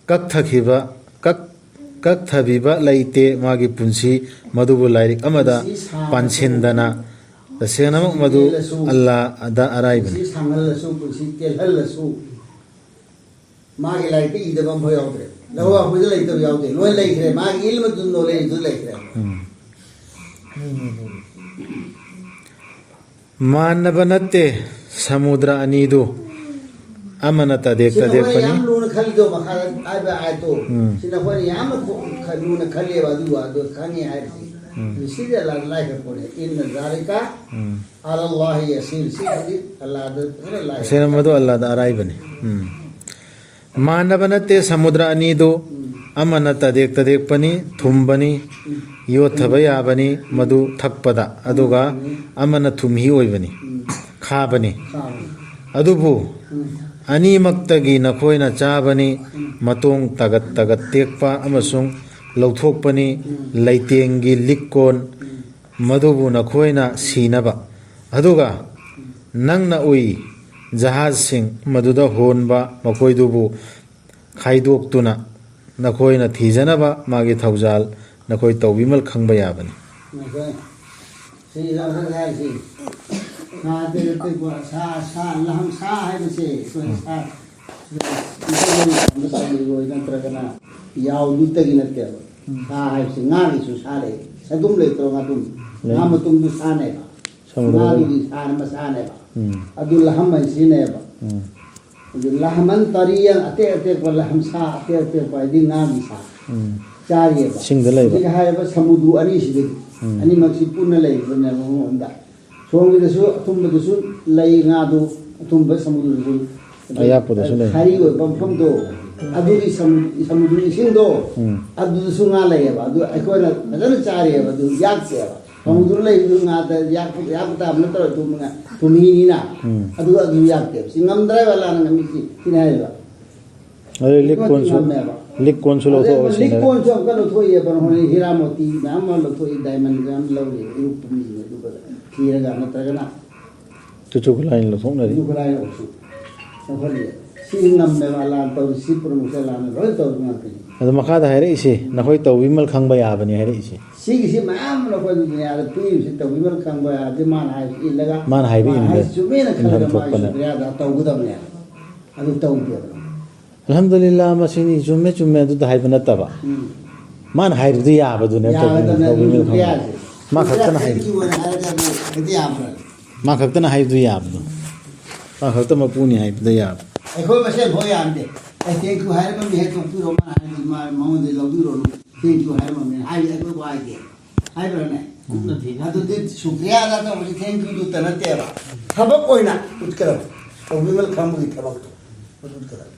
ꯀꯛꯊꯈꯤꯕ, ꯀꯛ-, ꯀꯛꯊꯕꯤꯕ ꯂꯩꯇꯦ꯫ ꯃꯥꯒꯤ ꯄꯨꯟꯁꯤ ꯃꯗꯨꯕꯨ ꯂꯥꯏꯔꯤꯛ ꯑꯃꯗ ꯄꯨꯟꯁꯤ ꯁꯥꯡꯉꯁꯨ, ꯄꯥꯟꯁꯤꯟꯗꯅ, ꯇꯁꯦꯡꯅꯃꯛ ꯄꯨꯟꯁꯤ ꯃꯗꯨ ꯇꯦꯜꯂꯁꯨ, ꯑꯜꯂꯥꯗ ꯑꯔꯥꯏꯕꯅꯤ꯫ ꯄꯨꯟꯁꯤ ꯁꯥꯡꯍꯜꯂꯁꯨ, ꯄꯨꯟꯁꯤ ꯇꯦꯜꯍꯜꯂꯁꯨ, ꯃꯥꯒꯤ ꯂꯥꯏꯔꯤꯛꯇ ꯏꯗꯕ ꯑꯃꯐꯥꯎ ꯌꯥꯎꯗ꯭ꯔꯦ꯫ ꯂꯧꯍꯧ ꯑꯩꯈꯣꯏꯗ ꯂꯩꯇꯕ ꯌꯥꯎꯗꯦ꯫ ꯂꯣꯏ ꯂꯩꯈ꯭ꯔꯦ꯫ ꯃꯥꯒꯤ ꯏꯜꯃꯗꯨ, ꯅꯣꯂꯦꯖꯇꯨ ꯂꯩꯈ꯭ꯔꯦ꯫ ꯎꯝ꯫ ꯃꯥꯟꯅꯕ ꯅꯠꯇꯦ ꯁꯃꯨꯗ꯭ꯔ ꯑꯅꯤꯗꯨ, ꯑꯃꯅ ꯇꯗꯦꯛ ꯁꯤꯅ ꯑꯩꯈꯣꯏꯅ ꯇꯗꯦꯛꯄꯅꯤ꯫ ꯌꯥꯝ ꯂꯨꯅ ꯈꯜꯂꯤꯗꯣ, ꯃꯈꯥꯗ ꯍꯥꯏꯕ ꯑꯥꯌꯠꯇꯣ꯫ ꯎꯝ꯫ ꯁꯤꯅ ꯑꯩꯈꯣꯏꯅ ꯌꯥꯝꯅ ꯈꯣ-, ꯈ-, ꯂꯨꯅ ꯈꯜꯂꯦꯕ ꯑꯗꯨ ꯋꯥꯗꯣ ꯈꯪꯉꯦ ꯍꯥꯏꯕꯁꯤ꯫ ꯎꯝ꯫ ꯁꯤꯗꯤ ꯑꯜꯂꯥꯍꯗ ꯂꯥꯏꯈ꯭ꯔ ꯄꯣꯠꯅꯦ꯫ ꯏꯟꯅ ꯖꯥꯂꯤꯀꯥ ꯎꯝ꯫ ꯑꯂꯥ ꯑꯜꯂꯥꯍꯤ ꯌꯁꯤꯔ꯫ ꯁꯤꯗꯤ ꯑꯜꯂꯥꯍꯗ ꯐꯖꯅ ꯂꯥꯏꯈ꯭ꯔ ꯇꯁꯦꯡꯅ ꯃꯗꯨ ꯑꯜꯂꯥꯍꯗ ꯑꯔꯥꯏꯕꯅꯤ꯫ ꯎꯝ꯫ ꯃꯥꯟꯅꯕ ꯅꯠꯇꯦ ꯁꯃꯨꯗ꯭ꯔ ꯑꯅꯤꯗꯨ, ꯎꯝ꯫ ꯑꯃꯅ ꯇꯗꯦꯛ ꯇꯗꯦꯛꯄꯅꯤ, ꯊꯨꯝꯕꯅꯤ, ꯎꯝ꯫ ꯌꯣꯠꯊꯕ ꯌꯥꯕꯅꯤ ꯃꯗꯨ ꯊꯛꯄꯗ, ꯑꯗꯨꯒ ꯎꯝ꯫ ꯑꯃꯅ ꯊꯨꯝꯍꯤ ꯑꯣꯏꯕꯅꯤ, ꯎꯝ꯫ ꯈꯥꯕꯅꯤ꯫ ꯈꯥꯕꯅꯤ꯫ ꯑꯗꯨꯕꯨ ꯎꯝ꯫ ꯑꯅꯤꯃꯛꯇꯒꯤ ꯅꯈꯣꯏꯅ ꯆꯥꯕꯅꯤ, ꯎꯝ꯫ ꯃꯇꯣꯡ ꯇꯥꯒꯠ ꯇꯥꯒꯠ ꯇꯦꯛꯄ ꯑꯃꯁꯨꯡ ꯂꯧꯊꯣꯛꯄꯅꯤ, ꯎꯝ꯫ ꯂꯩꯇꯦꯡꯒꯤ ꯂꯤꯛꯀꯣꯟ, ꯎꯝ꯫ ꯃꯗꯨꯕꯨ ꯅꯈꯣꯏꯅ ꯁꯤꯅꯕ꯫ ꯑꯗꯨꯒ ꯅꯪꯅ ꯎꯏ, ꯖꯍꯥꯖꯁꯤꯡ ꯃꯗꯨꯗ ꯍꯣꯟꯕ ꯃꯈꯣꯏꯗꯨꯕꯨ ꯈꯥꯏꯗꯣꯛꯇꯨꯅ ꯅꯈꯣꯏꯅ ꯊꯤꯖꯅꯕ ꯃꯥꯒꯤ ꯊꯧꯖꯥꯜ ꯅꯈꯣꯏ ꯇꯧꯕꯤꯃꯜ ꯈꯪꯕ ꯌꯥꯕꯅꯤ꯫ ꯃꯈꯣꯏ ꯁꯤ ꯂꯧꯈꯠ ꯍꯥꯏꯔꯤꯁꯤ ꯉꯥ ꯑꯇꯩ ꯑꯇꯩꯀꯣ, ꯁꯥ, ꯁꯥ, ꯂꯍꯝ ꯁꯥ ꯍꯥꯏꯕꯁꯦ ꯑꯩꯈꯣꯏ ꯁꯥ, ꯁꯥ ꯅꯠꯇ꯭ꯔꯒꯅ ꯌꯥꯎꯗꯨꯗꯒꯤ ꯅꯠꯇꯦꯕ꯫ ꯎꯝ꯫ ꯁꯥ ꯍꯥꯏꯕꯁꯤ ꯉꯥꯒꯤꯁꯨ ꯁꯥ ꯂꯩ, ꯁꯒꯨꯝ ꯂꯩꯇ꯭ꯔꯣ? ꯉꯥꯗꯨꯝ, ꯂꯩ꯫ ꯉꯥ ꯃꯇꯨꯝꯗꯨ ꯁꯥꯅꯦꯕ꯫ ꯁꯃꯨꯗ꯭ꯔꯗ ꯉꯥꯗꯨꯒꯤ ꯁꯥ ꯃꯁꯥꯅꯦꯕ꯫ ꯎꯝ꯫ ꯑꯗꯨ ꯂꯍꯝ ꯍꯥꯏꯅ ꯁꯤꯖꯤꯟꯅꯩꯌꯦꯕ꯫ ꯎꯝ꯫ ꯑꯗꯨ ꯂꯍꯃꯟ ꯇꯔꯤꯌꯟ, ꯑꯇꯦꯛ ꯑꯇꯦꯛꯄ ꯂꯍꯝ ꯁꯥ, ꯑꯇꯦꯛ ꯑꯇꯦꯛꯄ ꯍꯥꯏꯗꯤ ꯉꯥꯒꯤ ꯁꯥ ꯎꯝ꯫ ꯆꯥꯔꯤꯑꯕ꯫ ꯏꯁꯤꯡꯗ ꯂꯩꯕ꯫ ꯍꯧꯖꯤꯛ ꯍꯥꯏꯔꯤꯕ ꯁꯃꯨꯗꯨ ꯑꯅꯤꯁꯤꯗꯒꯤ ꯎꯝ꯫ ꯑꯅꯤꯃꯛꯁꯤ ꯄꯨꯟꯅ ꯂꯩꯕꯅꯦꯕ ꯃꯐꯝ ꯑꯃꯗ꯫ ꯁꯣꯝꯒꯤꯗꯁꯨ ꯑꯊꯨꯝꯕꯗꯁꯨ ꯂꯩ, ꯉꯥꯗꯨ ꯑꯊꯨꯝꯕ ꯁꯃꯨꯗ꯭ꯔꯗꯁꯨ꯫ ꯑꯗꯨ ꯑꯌꯥꯛꯄꯗꯁꯨ ꯂꯩ꯫ ꯈꯥꯔꯤ ꯑꯣꯏꯕ ꯃꯐꯝꯗꯣ, ꯑꯗꯨꯒꯤ ꯁꯃꯨ-, ꯁꯃꯨꯗ꯭ꯔ ꯏꯁꯤꯡꯗꯣ, ꯎꯝ꯫ ꯑꯗꯨꯗꯁꯨ ꯉꯥ ꯂꯩꯌꯦꯕ꯫ ꯑꯗꯨ ꯑꯩꯈꯣꯏꯅ ꯐꯖꯅ ꯆꯥꯔꯤꯑꯕ, ꯑꯗꯨ ꯌꯥꯛꯇꯦꯕ꯫ ꯁꯃꯨꯗ꯭ꯔ ꯂꯩꯕꯗꯨ ꯉꯥꯗ ꯌꯥꯛꯄ, ꯌꯥꯛꯄ ꯇꯥꯕ ꯅꯠꯇ꯭ꯔꯣ? ꯊꯨꯝ-, ꯊꯨꯝꯍꯤꯅꯤꯅ꯫ ꯎꯝ꯫ ꯑꯗꯨ, ꯑꯗꯨ ꯌꯥꯛꯇꯦꯕ꯫ ꯁꯤ ꯉꯝꯗ꯭ꯔꯥ ꯍꯥꯏꯕ ꯑꯜꯂꯥꯅ ꯉꯝꯃꯤꯁꯤ? ꯁꯤꯅ ꯍꯥꯏꯔꯤꯕ꯫ ꯑꯗꯩ ꯂꯤꯛ ꯀꯣꯟꯁꯨ, ꯉꯝꯃꯦꯕ꯫ ꯂꯤꯛ ꯀꯣꯟꯁꯨ ꯑꯗꯩ ꯂꯧꯊꯣꯛꯑꯒ ꯂꯤꯛ ꯁꯤꯖꯤꯟꯅꯔꯦ꯫ ꯀꯣꯟꯁꯨ ꯑꯃꯨꯛꯀ ꯂꯧꯊꯣꯛꯑꯦꯕ, ꯍꯣꯔꯦꯟ ꯍꯤꯔꯥ ꯃꯣꯇꯤ ꯃꯌꯥꯝ ꯑꯃ ꯂꯧꯊꯣꯛꯏ, diamond ꯃꯌꯥꯝ ꯂꯧꯔꯤ, ꯏꯔꯨꯞꯄ ꯃꯤꯁꯤꯡ ꯑꯗꯨꯒ ꯊꯤꯔꯒ ꯅꯠꯇ꯭ꯔꯒꯅ ꯆꯨꯆꯨ ꯈꯨꯠꯂꯥꯏꯅ ꯂꯧꯊꯣꯛꯅꯔꯤ꯫ ꯆꯨꯆꯨ ꯈꯨꯠꯂꯥꯏꯅ ꯂꯧꯊꯣꯛ-, ꯂꯧꯈꯠꯂꯤ꯫ ꯁꯤ ꯉꯝꯃꯦꯕ, ꯑꯂꯥꯟ ꯇꯧꯔꯤ, ꯁꯤ ꯄꯨꯝꯅꯃꯛꯁꯦ ꯑꯂꯥꯟꯅ ꯂꯣꯏ ꯇꯧꯔꯤ ꯉꯥꯛꯇꯅꯤ꯫ ꯑꯗꯣ ꯃꯈꯥꯗ ꯍꯥꯏꯔꯛꯏꯁꯦ, "ꯅꯈꯣꯏ ꯇꯧꯕꯤꯃꯜ ꯈꯪꯕ ꯌꯥꯕꯅꯤ" ꯍꯥꯏꯔꯛꯏꯁꯦ꯫ ꯁꯤꯒꯤꯁꯤ ꯃꯌꯥꯝ ꯑꯃ ꯑꯩꯈꯣꯏ ꯗꯨꯅꯤꯌꯥꯗ ꯄꯤꯔꯤꯕꯁꯤ ꯇꯧꯕꯤꯃꯜ ꯈꯪꯕ ꯌꯥꯗꯦ, ꯃꯥꯅ ꯍꯥꯏꯕꯁꯤ ꯏꯜꯂꯒ, ꯃꯥꯅ ꯍꯥꯏꯕ ꯃꯥꯅ ꯏꯟꯕ, ꯍꯥꯏꯕꯁꯤ ꯆꯨꯝꯃꯦꯅ ꯏꯟꯐꯝ ꯈꯜꯂꯒ ꯃꯥꯒꯤ ꯊꯣꯛꯄꯅ꯫ ꯁꯨꯀ꯭ꯔꯤꯌꯥꯗ ꯇꯧꯒꯗꯕꯅꯦ꯫ ꯑꯗꯨ ꯇꯧꯗꯦꯕ꯫ ꯑꯜꯍꯝꯗꯨꯂꯤꯜꯂꯥ, ꯃꯁꯤꯅꯤ, ꯆꯨꯝꯃꯦ, ꯆꯨꯝꯃꯦ, ꯑꯗꯨꯗ ꯍꯥꯏꯕ ꯅꯠꯇꯕ꯫ ꯎꯝ꯫ ꯃꯥꯅ ꯍꯥꯏꯕꯗꯨ ꯌꯥꯕꯗꯨꯅꯦ ꯌꯥꯒꯗꯕꯅꯦ, ꯇꯧꯕꯤꯃꯜ ꯑꯗꯨ ꯈꯪꯕ꯫ ꯁꯨꯀ꯭ꯔꯤꯌꯥꯁꯦ꯫ ꯃꯥ ꯈꯛꯇꯅ ꯁꯨꯀ꯭ꯔꯤꯌꯥ ꯍꯥꯏꯕ꯫ Thank you ꯑꯣꯏꯅ ꯍꯥꯏꯔꯒ ꯑꯗꯨ ꯍꯦꯛꯇ ꯌꯥꯕ꯭ꯔꯥ? ꯃꯥ ꯈꯛꯇꯅ ꯍꯥꯏꯕꯗꯨ ꯌꯥꯕꯗꯣ꯫ ꯃꯥ ꯈꯛꯇ ꯃꯄꯨꯅꯤ ꯍꯥꯏꯕꯗ ꯌꯥꯕ꯫ ꯑꯩꯈꯣꯏ ꯃꯁꯦꯟ ꯐꯥꯎ ꯌꯥꯔꯝꯗꯦ꯫ ꯑꯩ thank you ꯍꯥꯏꯔꯝꯃꯤ, ꯍꯦꯛ ꯇꯣꯛꯄꯤꯔꯣ, ꯃꯥꯅ ꯍꯥꯏꯔꯗꯤ ꯃꯥ, ꯃꯉꯣꯟꯗ ꯂꯧꯕꯤꯔꯣꯅꯨ꯫ Thank you ꯍꯥꯏꯔꯝꯃꯤ ꯍꯥꯏꯔꯤ, ꯑꯩꯈꯣꯏ ꯋꯥꯏꯗꯦ꯫ ꯍꯥꯏꯕ꯭ꯔꯥꯅꯦ? ꯎꯝ꯫ ꯑꯗꯨꯗꯤ ꯁꯨꯀ꯭ꯔꯤꯌꯥ ꯑꯗꯥ ꯇꯧꯕꯁꯤ thank you ꯗꯨꯇ ꯅꯠꯇꯦꯕ꯫ ꯊꯕꯛ ꯑꯣꯏꯅ ꯎꯠꯀꯗꯕ꯫ ꯇꯧꯕꯤꯃꯜ ꯈꯪꯕꯒꯤ ꯊꯕꯛꯇꯣ ꯎꯠꯀꯗꯕ꯫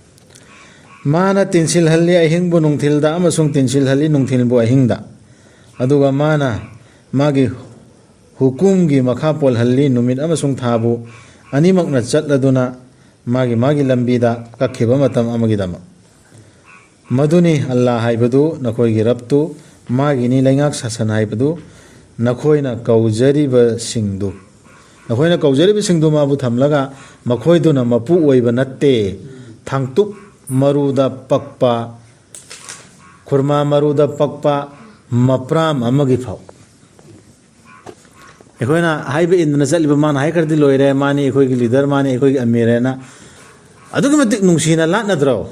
ꯃꯥꯅ ꯇꯤꯟꯁꯤꯜꯍꯜꯂꯤ ꯑꯍꯤꯡꯕꯨ ꯅꯨꯡꯊꯤꯜꯗ ꯑꯃꯁꯨꯡ ꯇꯤꯟꯁꯤꯜꯍꯜꯂꯤ ꯅꯨꯡꯊꯤꯜꯕꯨ ꯑꯍꯤꯡꯗ꯫ ꯑꯗꯨꯒ ꯃꯥꯅ ꯃꯥꯒꯤ ꯍꯨꯀꯨꯝꯒꯤ ꯃꯈꯥ ꯄꯣꯜꯍꯜꯂꯤ ꯅꯨꯃꯤꯠ ꯑꯃꯁꯨꯡ ꯊꯥꯕꯨ, ꯑꯅꯤꯃꯛꯅ ꯆꯠꯂꯗꯨꯅ ꯃꯥꯒꯤ ꯃꯥꯒꯤ ꯂꯝꯕꯤꯗ ꯀꯛꯈꯤꯕ ꯃꯇꯝ ꯑꯃꯒꯤꯗꯃꯛ꯫ ꯃꯗꯨꯅꯤ ꯑꯜꯂꯥ ꯍꯥꯏꯕꯗꯨ, ꯅꯈꯣꯏꯒꯤ ꯔꯕꯇꯨ, ꯃꯥꯒꯤꯅꯤ ꯂꯩꯉꯥꯛ ꯁꯥꯁꯟ ꯍꯥꯏꯕꯗꯨ, ꯅꯈꯣꯏꯅ ꯀꯧꯖꯔꯤꯕꯁꯤꯡꯗꯨ, ꯅꯈꯣꯏꯅ ꯀꯧꯖꯔꯤꯕꯁꯤꯡꯗꯨ ꯃꯥꯕꯨ ꯊꯝꯂꯒ ꯃꯈꯣꯏꯗꯨꯅ ꯃꯄꯨ ꯑꯣꯏꯕ ꯅꯠꯇꯦ꯫ ꯊꯥꯡꯇꯨꯞ ꯃꯔꯨꯗ ꯄꯛꯄ, ꯈꯨꯔꯃꯥ ꯃꯔꯨꯗ ꯄꯛꯄ ꯃꯄ꯭ꯔꯥꯝ ꯑꯃꯒꯤ ꯐꯥꯎ꯫ ꯑꯩꯈꯣꯏꯅ ꯍꯥꯏꯕ ꯏꯟꯗꯅ ꯆꯠꯂꯤꯕ, ꯃꯥꯅ ꯍꯥꯏꯈ꯭ꯔꯗꯤ ꯂꯣꯏꯔꯦ, ꯃꯥꯅꯤ ꯑꯩꯈꯣꯏꯒꯤ ꯂꯤꯗꯔ, ꯃꯥꯅꯤ ꯑꯩꯈꯣꯏꯒꯤ ꯑꯃꯤꯔ ꯍꯥꯏꯅ꯫ ꯑꯗꯨꯛꯀꯤ ꯃꯇꯤꯛ ꯅꯨꯡꯁꯤꯅ ꯂꯥꯠꯅꯗ꯭ꯔꯣ?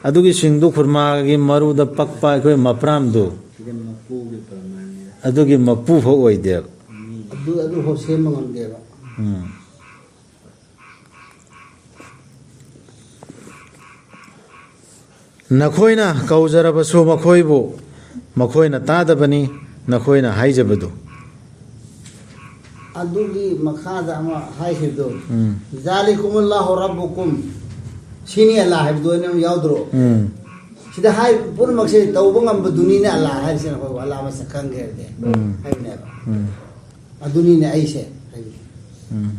ꯑꯗꯨꯒꯤ ꯁꯤꯡꯗꯨ ꯈꯨꯔꯃꯥꯒꯤ ꯃꯔꯨꯗ ꯄꯛꯄ ꯑꯩꯈꯣꯏ ꯃꯄ꯭ꯔꯥꯝꯗꯨ, ꯁꯤꯗ ꯃꯄꯨꯒꯤ ꯄ꯭ꯔꯃꯥꯟꯅꯤꯗ꯫ ꯑꯗꯨꯒꯤ ꯃꯄꯨ ꯐꯥꯎ ꯑꯣꯏꯗꯦꯕ꯫ ꯃꯤ ꯑꯗꯨ, ꯑꯗꯨꯐꯥꯎ ꯁꯦꯝꯕ ꯉꯝꯗꯦꯕ꯫ ꯎꯝ꯫ ꯅꯈꯣꯏꯅ ꯀꯧꯖꯔꯕꯁꯨ ꯃꯈꯣꯏꯕꯨ ꯃꯈꯣꯏꯅ ꯇꯥꯗꯕꯅꯤ, ꯅꯈꯣꯏꯅ ꯍꯥꯏꯖꯕꯗꯨ꯫ ꯑꯗꯨꯒꯤ ꯃꯈꯥꯗ ꯑꯃ ꯍꯥꯏꯈꯤꯕꯗꯣ, ꯎꯝ꯫ "ꯖꯥꯂꯤꯀꯨꯃꯨꯜꯂꯥꯍꯨ ꯔꯕꯨꯀꯨꯝ", ꯁꯤꯅꯤ ꯑꯜꯂꯥ ꯍꯥꯏꯕꯗꯣ ꯑꯣꯏꯅ ꯑꯃ ꯌꯥꯎꯗ꯭ꯔꯣ? ꯎꯝ꯫ ꯁꯤꯗ ꯍꯥꯏ ꯄꯨꯝꯅꯃꯛꯁꯦ ꯇꯧꯕ ꯉꯝꯕꯗꯨꯅꯤꯅꯦ ꯑꯜꯂꯥ ꯍꯥꯏꯔꯤꯁꯤꯅ, ꯑꯩꯈꯣꯏ ꯑꯜꯂꯥ ꯃꯁꯛ ꯈꯪꯒꯦ ꯍꯥꯏꯔꯗꯤ ꯎꯝ꯫ ꯍꯥꯏꯕꯅꯦꯕ꯫ ꯎꯝ꯫ ꯑꯗꯨꯅꯤꯅꯦ ꯑꯩꯁꯦ ꯍꯥꯏꯕꯗꯤ꯫ ꯎꯝ꯫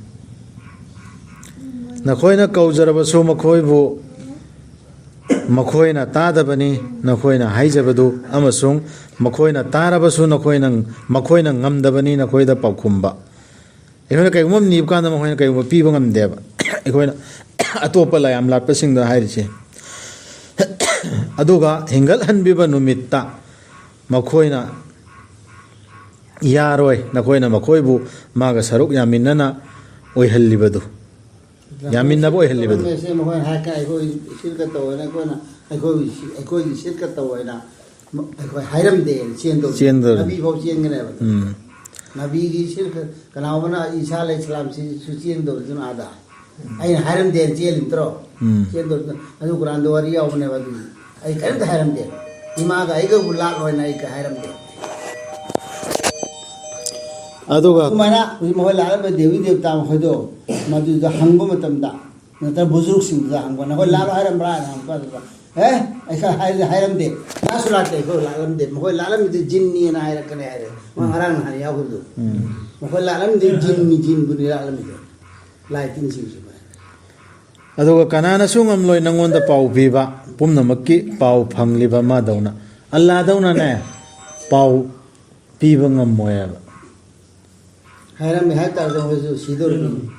ꯅꯈꯣꯏꯅ ꯀꯧꯖꯔꯕꯁꯨ ꯃꯈꯣꯏꯕꯨ ꯃꯈꯣꯏꯅ ꯇꯥꯗꯕꯅꯤ ꯅꯈꯣꯏꯅ ꯍꯥꯏꯖꯕꯗꯨ, ꯑꯃꯁꯨꯡ ꯃꯈꯣꯏꯅ ꯇꯥꯔꯕꯁꯨ ꯅꯈꯣꯏꯅ, ꯃꯈꯣꯏꯅ ꯉꯝꯗꯕꯅꯤ ꯅꯈꯣꯏꯗ ꯄꯥꯎꯈꯨꯝꯕ꯫ ꯑꯩꯈꯣꯏꯅ ꯀꯩꯒꯨꯝꯕ ꯑꯃ ꯅꯤꯕ ꯀꯥꯟꯗ ꯃꯈꯣꯏꯅ ꯀꯩꯒꯨꯝꯕ ꯄꯤꯕ ꯉꯝꯗꯦꯕ꯫ ꯑꯩꯈꯣꯏꯅ ꯑꯇꯣꯞꯄ ꯂꯥꯏ ꯌꯥꯝ ꯂꯥꯠꯄꯁꯤꯡꯗ ꯍꯥꯏꯔꯤꯁꯦ꯫ ꯑꯗꯨꯒ ꯍꯤꯡꯒꯠꯍꯟꯕꯤꯕ ꯅꯨꯃꯤꯠꯇ ꯃꯈꯣꯏꯅ ꯌꯥꯔꯣꯏ, ꯅꯈꯣꯏꯅ ꯃꯈꯣꯏꯕꯨ ꯃꯥꯒ ꯁꯔꯨꯛ ꯌꯥꯃꯤꯟꯅꯅ ꯑꯣꯏꯍꯜꯂꯤꯕꯗꯨ, ꯌꯥꯃꯤꯟꯅꯕ ꯑꯣꯏꯍꯜꯂꯤꯕꯗꯨ꯫ ꯃꯈꯣꯏꯅ ꯍꯥꯏꯔꯀꯥꯟꯗ ꯑꯩꯈꯣꯏ ꯁꯤꯔꯀ ꯇꯧꯋꯦꯅ ꯑꯩꯈꯣꯏꯅ, ꯑꯩꯈꯣꯏꯒꯤ, ꯑꯩꯈꯣꯏꯒꯤ ꯁꯤꯔꯀ ꯇꯧꯋꯦꯅ ꯑꯩꯈꯣꯏ ꯍꯥꯏꯔꯝꯗꯦꯅ ꯆꯦꯟꯗꯧ꯫ ꯆꯦꯟꯗꯧꯔꯤ꯫ ꯅꯕꯤ ꯐꯥꯎ ꯆꯦꯟꯒꯅꯦꯕ꯫ ꯎꯝ꯫ ꯅꯕꯤꯒꯤ ꯁꯤꯔꯀ ꯀꯅꯥꯒꯨꯝꯕꯅ ꯏꯁꯥ ꯑꯂꯩꯍꯤ ꯁꯂꯥꯝꯁꯤꯁꯨ ꯆꯦꯟꯗꯧꯔꯤꯗꯨꯅ ꯑꯥꯗ꯫ ꯑꯩꯅ ꯍꯥꯏꯔꯝꯗꯦꯅ ꯆꯦꯜꯂꯤꯝꯇ꯭ꯔꯣ? ꯎꯝ꯫ ꯆꯦꯟꯗꯧꯔꯤꯗꯨꯅ꯫ ꯑꯗꯨ ꯀꯨꯔꯥꯟꯗ ꯋꯥꯔꯤ ꯌꯥꯎꯕꯅꯦꯕ ꯑꯗꯨꯒꯤ꯫ ꯑꯩ ꯀꯔꯤꯝꯇ ꯍꯥꯏꯔꯝꯗꯦ꯫ ꯏꯃꯥꯒ ꯑꯩꯒꯕꯨ ꯂꯥꯠꯂꯣꯏꯅ ꯑꯩ ꯀ ꯍꯥꯏꯔꯝꯗꯦ꯫ ꯑꯗꯨꯒ ꯑꯗꯨꯃꯥꯏꯅ ꯍꯧꯖꯤꯛ ꯃꯈꯣꯏ ꯂꯥꯠꯂꯝꯕ ꯗꯦꯕꯤ ꯗꯦꯕꯇꯥ ꯃꯈꯣꯏꯗꯣ ꯃꯗꯨꯗ ꯍꯪꯕ ꯃꯇꯝꯗ, ꯅꯠꯇ꯭ꯔ ꯕꯨꯖꯨꯔꯨꯛꯁꯤꯡꯗꯨꯗ ꯍꯪꯕ, "ꯅꯈꯣꯏ ꯂꯥꯠꯂꯣ ꯍꯥꯏꯔꯝꯕ꯭ꯔꯥ?" ꯍꯥꯏꯅ ꯍꯪꯕ ꯀꯥꯟꯗ, "ꯑꯦ, ꯑꯩꯈꯣꯏ ꯍꯥꯏ-, ꯍꯥꯏꯔꯝꯗꯦ, ꯂꯥꯠꯁꯨ ꯂꯥꯠꯇꯦ, ꯑꯩꯈꯣꯏ ꯂꯥꯠꯂꯝꯗꯦ, ꯃꯈꯣꯏ ꯂꯥꯠꯂꯝꯃꯤꯗꯨ ꯖꯤꯟꯅꯤꯅ ꯍꯥꯏꯔꯛꯀꯅꯤ" ꯍꯥꯏꯔꯦ꯫ ꯃꯥ ꯉꯔꯥꯡ ꯅꯍꯥꯟ ꯌꯥꯎꯈꯤꯕꯗꯣ꯫ ꯎꯝ꯫ "ꯃꯈꯣꯏ ꯂꯥꯠꯂꯝꯃꯤꯗꯨ ꯖꯤꯟꯅꯤ, ꯖꯤꯟꯕꯨꯅꯤ ꯂꯥꯠꯂꯝꯃꯤꯗꯣ, ꯂꯥꯏ ꯇꯤꯟꯁꯤꯡꯁꯤꯕꯨ"꯫ ꯑꯗꯨꯒ ꯀꯅꯥꯅꯁꯨ ꯉꯝꯂꯣꯏ ꯅꯪꯉꯣꯟꯗ ꯄꯥꯎ ꯄꯤꯕ, ꯄꯨꯝꯅꯃꯛꯀꯤ ꯄꯥꯎ ꯐꯪꯂꯤꯕ ꯃꯥꯗꯧꯅ, ꯑꯜꯂꯥꯗꯧꯅꯅꯦ, ꯄꯥꯎ ꯄꯤꯕ ꯉꯝꯃꯣꯏ ꯍꯥꯏꯕ꯫ ꯍꯥꯏꯔꯝꯃꯦ ꯍꯥꯏ ꯇꯥꯔꯁꯨ ꯃꯈꯣꯏꯁꯨ ꯁꯤꯗꯧꯔꯤꯕꯅꯤ꯫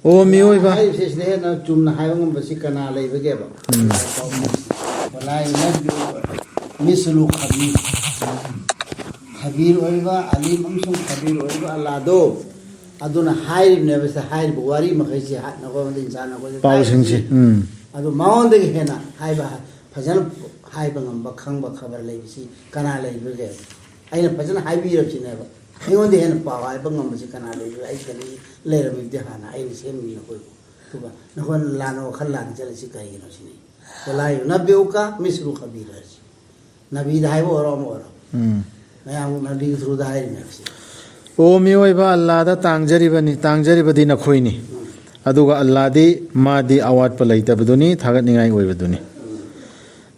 ꯑꯣ ꯃꯤꯑꯣꯏꯕ꯫ ꯍꯥꯏꯔꯤꯕꯁꯦ ꯁꯤꯗ ꯍꯦꯟꯅ ꯆꯨꯝꯅ ꯍꯥꯏꯕ ꯉꯝꯕꯁꯤ ꯀꯅꯥ ꯂꯩꯕꯒꯦꯕ? ꯎꯝ꯫ ꯋꯂꯥ ꯌꯨꯅꯕꯤꯎꯀ ꯃꯤꯁꯂꯨ ꯈꯕꯤꯔ꯫ ꯈꯕꯤꯔ ꯑꯣꯏꯕ, ꯑꯂꯤꯝ ꯑꯃꯁꯨꯡ ꯈꯕꯤꯔ ꯑꯣꯏꯕ ꯑꯜꯂꯥꯗꯣ꯫ ꯑꯗꯨꯅ ꯍꯥꯏꯔꯤꯕꯅꯦꯕ, ꯁꯤꯗ ꯍꯥꯏꯔꯤꯕ ꯋꯥꯔꯤ ꯃꯈꯩꯁꯦ ꯍꯥ-, ꯅꯈꯣꯏꯉꯣꯟꯗ ꯏꯟꯁꯥꯟ ꯅꯈꯣꯏꯗ ꯄꯥꯎꯁꯤꯡꯁꯦ꯫ ꯇꯥꯛꯏꯁꯤ꯫ ꯎꯝ꯫ ꯑꯗꯨ ꯃꯉꯣꯟꯗꯒꯤ ꯍꯦꯟꯅ ꯍꯥꯏꯕ, ꯐꯖꯅ ꯍꯥꯏꯕ ꯉꯝꯕ, ꯈꯪꯕ ꯈꯕꯔ ꯂꯩꯕꯁꯤ ꯀꯅꯥ ꯂꯩꯕꯒꯦ? ꯑꯩꯅ ꯐꯖꯅ ꯍꯥꯏꯕꯤꯔꯕꯁꯤꯅꯦꯕ꯫ ꯑꯩꯉꯣꯟꯗ ꯍꯦꯟꯅ ꯄꯥꯎ ꯍꯥꯏꯕ ꯉꯝꯕꯁꯤ ꯀꯅꯥ ꯂꯩꯕꯒꯦ? ꯑꯩ ꯀꯔꯤ ꯂꯩꯔꯝꯃꯤꯕꯗꯤ ꯍꯥꯟꯅ ꯑꯩꯅ ꯁꯦꯝꯃꯤ ꯅꯈꯣꯏꯕꯨ꯫ ꯑꯗꯨꯒ ꯅꯈꯣꯏꯅ ꯂꯥꯟꯅ ꯋꯥꯈꯜ ꯂꯥꯟꯅ ꯆꯠꯂꯤꯁꯤ ꯀꯩꯒꯤꯅꯣ ꯁꯤꯅꯤ꯫ "ꯋꯂꯥ ꯌꯨꯅꯕꯤꯎꯀ ꯃꯤꯁꯂꯨ ꯈꯕꯤꯔ" ꯍꯥꯏꯁꯤ꯫ ꯅꯕꯤꯗ ꯍꯥꯏꯕ ꯑꯣꯏꯔꯣ ꯑꯃ ꯑꯣꯏꯔꯣ꯫ ꯎꯝ꯫ ꯃꯌꯥꯝ ꯅꯕꯤꯒꯤ ꯊ꯭ꯔꯨꯗ ꯍꯥꯏꯔꯤꯅꯦꯕ ꯁꯤ꯫ ꯑꯣ ꯃꯤꯑꯣꯏꯕ, ꯑꯜꯂꯥꯗ ꯇꯥꯡꯖꯔꯤꯕꯅꯤ, ꯇꯥꯡꯖꯔꯤꯕꯗꯤ ꯅꯈꯣꯏꯅꯤ꯫ ꯎꯝ꯫ ꯑꯗꯨꯒ ꯑꯜꯂꯥꯗꯤ ꯃꯥꯗꯤ ꯑꯋꯥꯠꯄ ꯂꯩꯇꯕꯗꯨꯅꯤ, ꯊꯥꯒꯠꯅꯤꯡꯉꯥꯏ ꯑꯣꯏꯕꯗꯨꯅꯤ꯫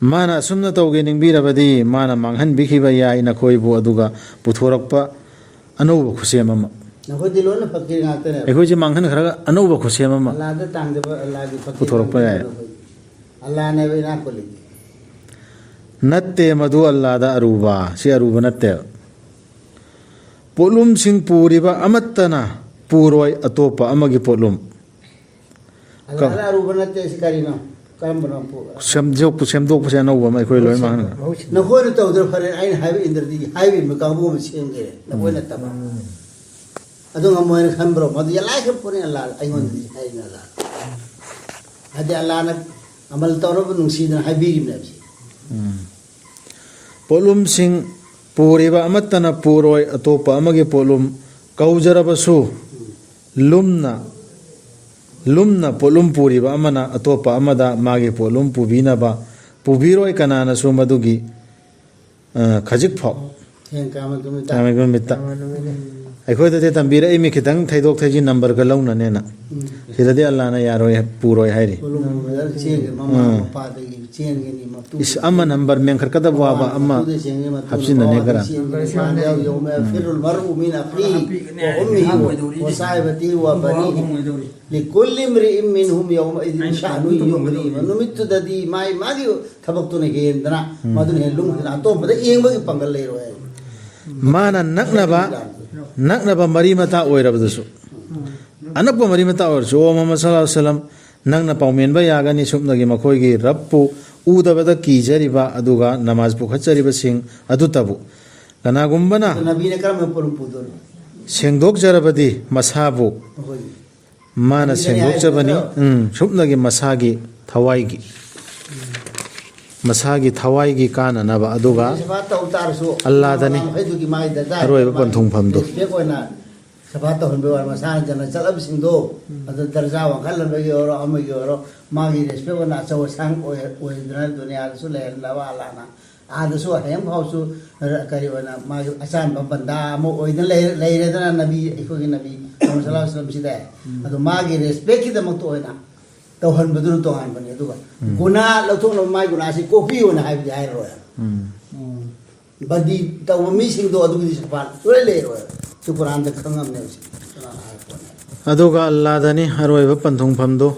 ꯃꯥꯅ ꯑꯁꯨꯝꯅ ꯇꯧꯒꯦ ꯅꯤꯡꯕꯤꯔꯕꯗꯤ ꯃꯥꯅ ꯃꯥꯡꯍꯟꯕꯤꯈꯤꯕ ꯌꯥꯏ ꯅꯈꯣꯏꯕꯨ, ꯑꯗꯨꯒ ꯄꯨꯊꯣꯔꯛꯄ ꯑꯅꯧꯕ ꯈꯨꯠꯁꯦꯝ ꯑꯃ꯫ ꯅꯈꯣꯏꯗꯤ ꯂꯣꯏꯅ ꯐꯀꯤꯔ ꯉꯥꯛꯇꯅꯦꯕ꯫ ꯑꯩꯈꯣꯏꯁꯦ ꯃꯥꯡꯍꯟꯈ꯭ꯔꯒ ꯑꯅꯧꯕ ꯈꯨꯠꯁꯦꯝ ꯑꯃ ꯑꯜꯂꯥꯗ ꯇꯥꯡꯗꯕ ꯑꯜꯂꯥꯒꯤ ꯐꯀꯤꯔ ꯄꯨꯊꯣꯔꯛꯄ ꯌꯥꯏ꯫ ꯉꯥꯛꯇꯅꯦꯕ ꯑꯩꯈꯣꯏꯗꯤ꯫ ꯑꯜꯂꯥꯅꯦꯕ ꯏꯅꯥꯛ ꯈꯨꯜꯂꯤꯁꯦ꯫ ꯅꯠꯇꯦ, ꯃꯗꯨ ꯑꯜꯂꯥꯗ ꯑꯔꯨꯕ꯫ ꯁꯤ ꯑꯔꯨꯕ ꯅꯠꯇꯦꯕ꯫ ꯄꯣꯠꯂꯨꯝꯁꯤꯡ ꯄꯨꯔꯤꯕ ꯑꯃꯠꯇꯅ ꯄꯨꯔꯣꯏ ꯑꯇꯣꯞꯄ ꯑꯃꯒꯤ ꯄꯣꯠꯂꯨꯝ꯫ ꯑꯜꯂꯥꯗ ꯑꯔꯨꯕ ꯅꯠꯇꯦ꯫ ꯁꯤ ꯀꯔꯤꯅꯣ? ꯀꯔꯝꯕꯅꯣ? ꯄꯨ- ꯁꯦꯝꯗꯣꯛꯄ ꯁꯦꯝꯗꯣꯛꯄꯁꯦ ꯑꯅꯧꯕ ꯑꯃ ꯑꯩꯈꯣꯏ ꯂꯣꯏ ꯃꯥꯡꯍꯟꯈ꯭ꯔꯦ꯫ ꯅꯈꯣꯏꯅ ꯇꯧꯗ꯭ꯔ ꯐꯔꯦ꯫ ꯑꯩꯅ ꯍꯥꯏꯕ ꯏꯟꯗ꯭ꯔꯗꯤ ꯍꯥꯏꯕ ꯏꯟꯕ ꯀꯥꯡꯕꯨ ꯑꯃ ꯁꯦꯝꯒꯦ꯫ ꯅꯈꯣꯏ ꯅꯠꯇꯕ꯫ ꯑꯗꯨ ꯉꯝꯃꯣꯏꯅ ꯈꯟꯕ꯭ꯔꯣ? ꯃꯗꯨ ꯌꯥꯂꯥꯏꯈ꯭ꯔ ꯄꯣꯠꯅꯤ ꯑꯜꯂꯥ ꯑꯩꯉꯣꯟꯗꯗꯤ ꯍꯥꯏꯅ ꯑꯜꯂꯥ꯫ ꯍꯥꯏꯗꯤ ꯑꯜꯂꯥꯅ ꯑꯃꯜ ꯇꯧꯔꯕ ꯅꯨꯡꯁꯤꯗꯅ ꯍꯥꯏꯕꯤꯔꯤꯕꯅꯦꯕ ꯁꯤ꯫ ꯎꯝ꯫ ꯄꯣꯠꯂꯨꯝꯁꯤꯡ ꯄꯨꯔꯤꯕ ꯑꯃꯠꯇꯅ ꯄꯨꯔꯣꯏ ꯑꯇꯣꯞꯄ ꯑꯃꯒꯤ ꯄꯣꯠꯂꯨꯝ ꯀꯧꯖꯔꯕꯁꯨ꯫ ꯂꯨꯝꯅ ꯂꯨꯝꯅ ꯄꯣꯠꯂꯨꯝ ꯄꯨꯔꯤꯕ ꯑꯃꯅ ꯑꯇꯣꯞꯄ ꯑꯃꯗ ꯃꯥꯒꯤ ꯄꯣꯠꯂꯨꯝ ꯄꯨꯕꯤꯅꯕ ꯄꯨꯕꯤꯔꯣꯏ꯫ ꯀꯅꯥꯅꯁꯨ ꯃꯗꯨꯒꯤ ꯑ, ꯈꯖꯤꯛ ꯐꯥꯎ꯫ ꯊꯦꯡ ꯀꯥꯃ ꯅꯨꯃꯤꯠꯇ꯫ ꯀꯥꯃ ꯅꯨꯃꯤꯠꯇ꯫ ꯑꯩꯈꯣꯏꯗꯗꯤ ꯇꯝꯕꯤꯔꯛꯏꯃꯤ ꯈꯤꯇꯪ ꯊꯩꯗꯣꯛ ꯊꯩꯖꯤꯟ ꯅꯝꯕꯔꯒ ꯂꯧꯅꯅꯦꯅ꯫ ꯁꯤꯗꯗꯤ ꯑꯜꯂꯥꯅ ꯌꯥꯔꯣꯏ, ꯄꯨꯔꯣꯏ ꯍꯥꯏꯔꯤ꯫ ꯄꯣꯠꯂꯨꯝ ꯄꯨꯕꯗ ꯆꯦꯟꯒꯅꯤ, ꯃꯃꯥ ꯃꯄꯥꯗꯒꯤ ꯆꯦꯟꯒꯅꯤ, ꯃꯇꯨ ꯏꯁ, ꯑꯃ ꯅꯝꯕꯔ ꯃꯦꯟꯈꯠꯀꯗꯕ ꯋꯥꯕ ꯑꯃ ꯃꯇꯨꯗ ꯆꯦꯟꯒꯅꯤ, ꯃꯇꯨꯅ ꯍꯥꯞꯆꯤꯟꯅꯅꯦ ꯃꯋꯥꯗ ꯈꯔ꯫ ꯆꯦꯟꯒꯅꯤ꯫ ꯃꯥꯅ ꯌꯧ-، يوم يفر المرء من أخيه وأمه وصاحبته وبنيه لكل امرئ منهم يومئذ شأن يغنيه. ꯅꯨꯃꯤꯠꯇꯨꯗꯗꯤ ꯃꯥꯏ ꯃꯥꯒꯤ ꯊꯕꯛꯇꯨꯅ ꯍꯦꯟꯗꯅ ꯃꯗꯨꯅ ꯍꯦꯟꯅ ꯂꯨꯝꯗꯅ ꯑꯇꯣꯞꯄꯗ ꯌꯦꯡꯕꯒꯤ ꯄꯥꯡꯒꯜ ꯂꯩꯔꯣꯏ ꯍꯥꯏ꯫ ꯃꯥꯅ ꯅꯛꯅꯕ ꯅꯛꯅꯕ ꯃꯔꯤ ꯃꯇꯥ ꯑꯣꯏꯔꯕꯗꯁꯨ, ꯑꯅꯛꯄ ꯃꯔꯤ ꯃꯇꯥ ꯑꯣꯏꯔꯁꯨ, "ꯑꯣ ꯃꯨꯍꯝꯃꯗ ꯁꯜꯂꯜꯂꯥꯍꯨ ꯑꯂꯩꯍꯤ ꯋꯥꯁꯜꯂꯝ, ꯅꯪꯅ ꯄꯥꯎꯃꯦꯟꯕ ꯌꯥꯒꯅꯤ, ꯁꯨꯞꯅꯒꯤ ꯃꯈꯣꯏꯒꯤ ꯔꯕꯄꯨ ꯎꯗꯕꯗ ꯀꯤꯖꯔꯤꯕ ꯑꯗꯨꯒ ꯅꯃꯥꯖ ꯄꯨꯈꯠꯆꯔꯤꯕꯁꯤꯡ ꯑꯗꯨꯇꯕꯨ꯫ ꯀꯅꯥꯒꯨꯝꯕꯅ ꯅꯕꯤꯅ ꯀꯔꯝꯕ ꯄꯣꯠꯂꯨꯝ ꯄꯨꯗꯣꯏꯅꯣ? ꯁꯦꯡꯗꯣꯛꯆꯔꯕꯗꯤ ꯃꯁꯥꯕꯨ ꯑꯩꯈꯣꯏꯒꯤ ꯃꯥꯅ ꯁꯦꯡꯗꯣꯛꯆꯕꯅꯤ꯫ ꯎꯝ, ꯁꯨꯞꯅꯒꯤ ꯃꯁꯥꯒꯤ ꯊꯋꯥꯏꯒꯤ, ꯃꯁꯥꯒꯤ ꯊꯋꯥꯏꯒꯤ ꯀꯥꯟꯅꯅꯕ, ꯑꯗꯨꯒ ꯁꯦꯕꯥ ꯇꯧ ꯇꯥꯔꯁꯨ ꯑꯜꯂꯥꯗꯅꯤ ꯃꯈꯩꯗꯨꯒꯤ ꯃꯥꯒꯤ ꯗꯔꯖꯥ ꯑꯔꯣꯏꯕ ꯃꯥꯒꯤ ꯄꯟꯊꯨꯡꯐꯝꯗꯨ꯫ ꯔꯦꯁꯄꯦꯛ ꯑꯣꯏꯅ ꯁꯦꯕꯥ ꯇꯧꯍꯟꯕ ꯑꯣꯏꯔꯣ, ꯃꯁꯥꯅ ꯖꯅ ꯆꯠꯂꯕꯁꯤꯡꯗꯣ ꯑꯗꯨ ꯗꯔꯖꯥ ꯋꯥꯡꯈꯠꯍꯟꯕꯒꯤ ꯑꯣꯏꯔꯣ, ꯑꯃꯒꯤ ꯑꯣꯏꯔꯣ, ꯃꯥꯒꯤ ꯔꯦꯁꯄꯦꯛ ꯑꯣꯏꯅ ꯑꯆꯧ ꯑꯁꯥꯡ ꯑꯣꯏ-, ꯑꯣꯏꯗꯅ ꯗꯨꯅꯤꯌꯥꯗꯁꯨ ꯂꯩꯍꯟꯅꯕ ꯑꯜꯂꯥꯅ ꯑꯥꯗꯁꯨ ꯍꯌꯦꯡ ꯐꯥꯎꯁꯨ ꯀꯔꯤ ꯑꯣꯏꯅ ꯃꯥꯒꯤ ꯑꯆꯥꯟꯕ ꯕꯟꯗꯥ ꯑꯃ ꯑꯣꯏꯗꯅ ꯂꯩ-, ꯂꯩꯔꯦꯗꯅ ꯅꯕꯤ, ꯑꯩꯈꯣꯏꯒꯤ ꯅꯕꯤ ꯃꯨꯍꯝꯃꯗ ꯁꯜꯂꯜꯂꯥꯍꯨ ꯑꯂꯩꯍꯤ ꯋꯥꯁꯜꯂꯝꯁꯤꯗ꯫ ꯑꯗꯣ ꯃꯥꯒꯤ ꯔꯦꯁꯄꯦꯛꯀꯤꯗꯃꯛꯇ ꯑꯣꯏꯅ ꯇꯧꯍꯟꯕꯗꯨꯅ ꯇꯣꯉꯥꯟꯕꯅꯤ꯫ ꯑꯗꯨꯒ ꯒꯨꯅꯥ ꯂꯧꯊꯣꯛꯅꯕ ꯃꯥꯒꯤ ꯒꯨꯅꯥꯁꯤ ꯀꯣꯛꯄꯤꯌꯣꯅ ꯍꯥꯏꯕꯗꯤ ꯍꯥꯏꯔꯔꯣꯏ꯫ ꯕꯗꯤ ꯇꯧꯕ ꯃꯤꯁꯤꯡꯗꯣ ꯑꯗꯨꯒꯤꯗꯤ ꯁꯐꯥꯠ ꯂꯣꯏ ꯂꯩꯔꯣꯏ꯫ ꯀꯨꯔꯥꯟꯗ ꯈꯪꯉꯝꯅꯦꯕ ꯁꯤ꯫ ꯀꯅꯥꯅ ꯍꯥꯏꯔꯛꯄꯅꯦ? ꯑꯗꯨꯒ ꯑꯜꯂꯥꯗꯅꯤ ꯑꯔꯣꯏꯕ ꯄꯟꯊꯨꯡꯐꯝꯗꯨ꯫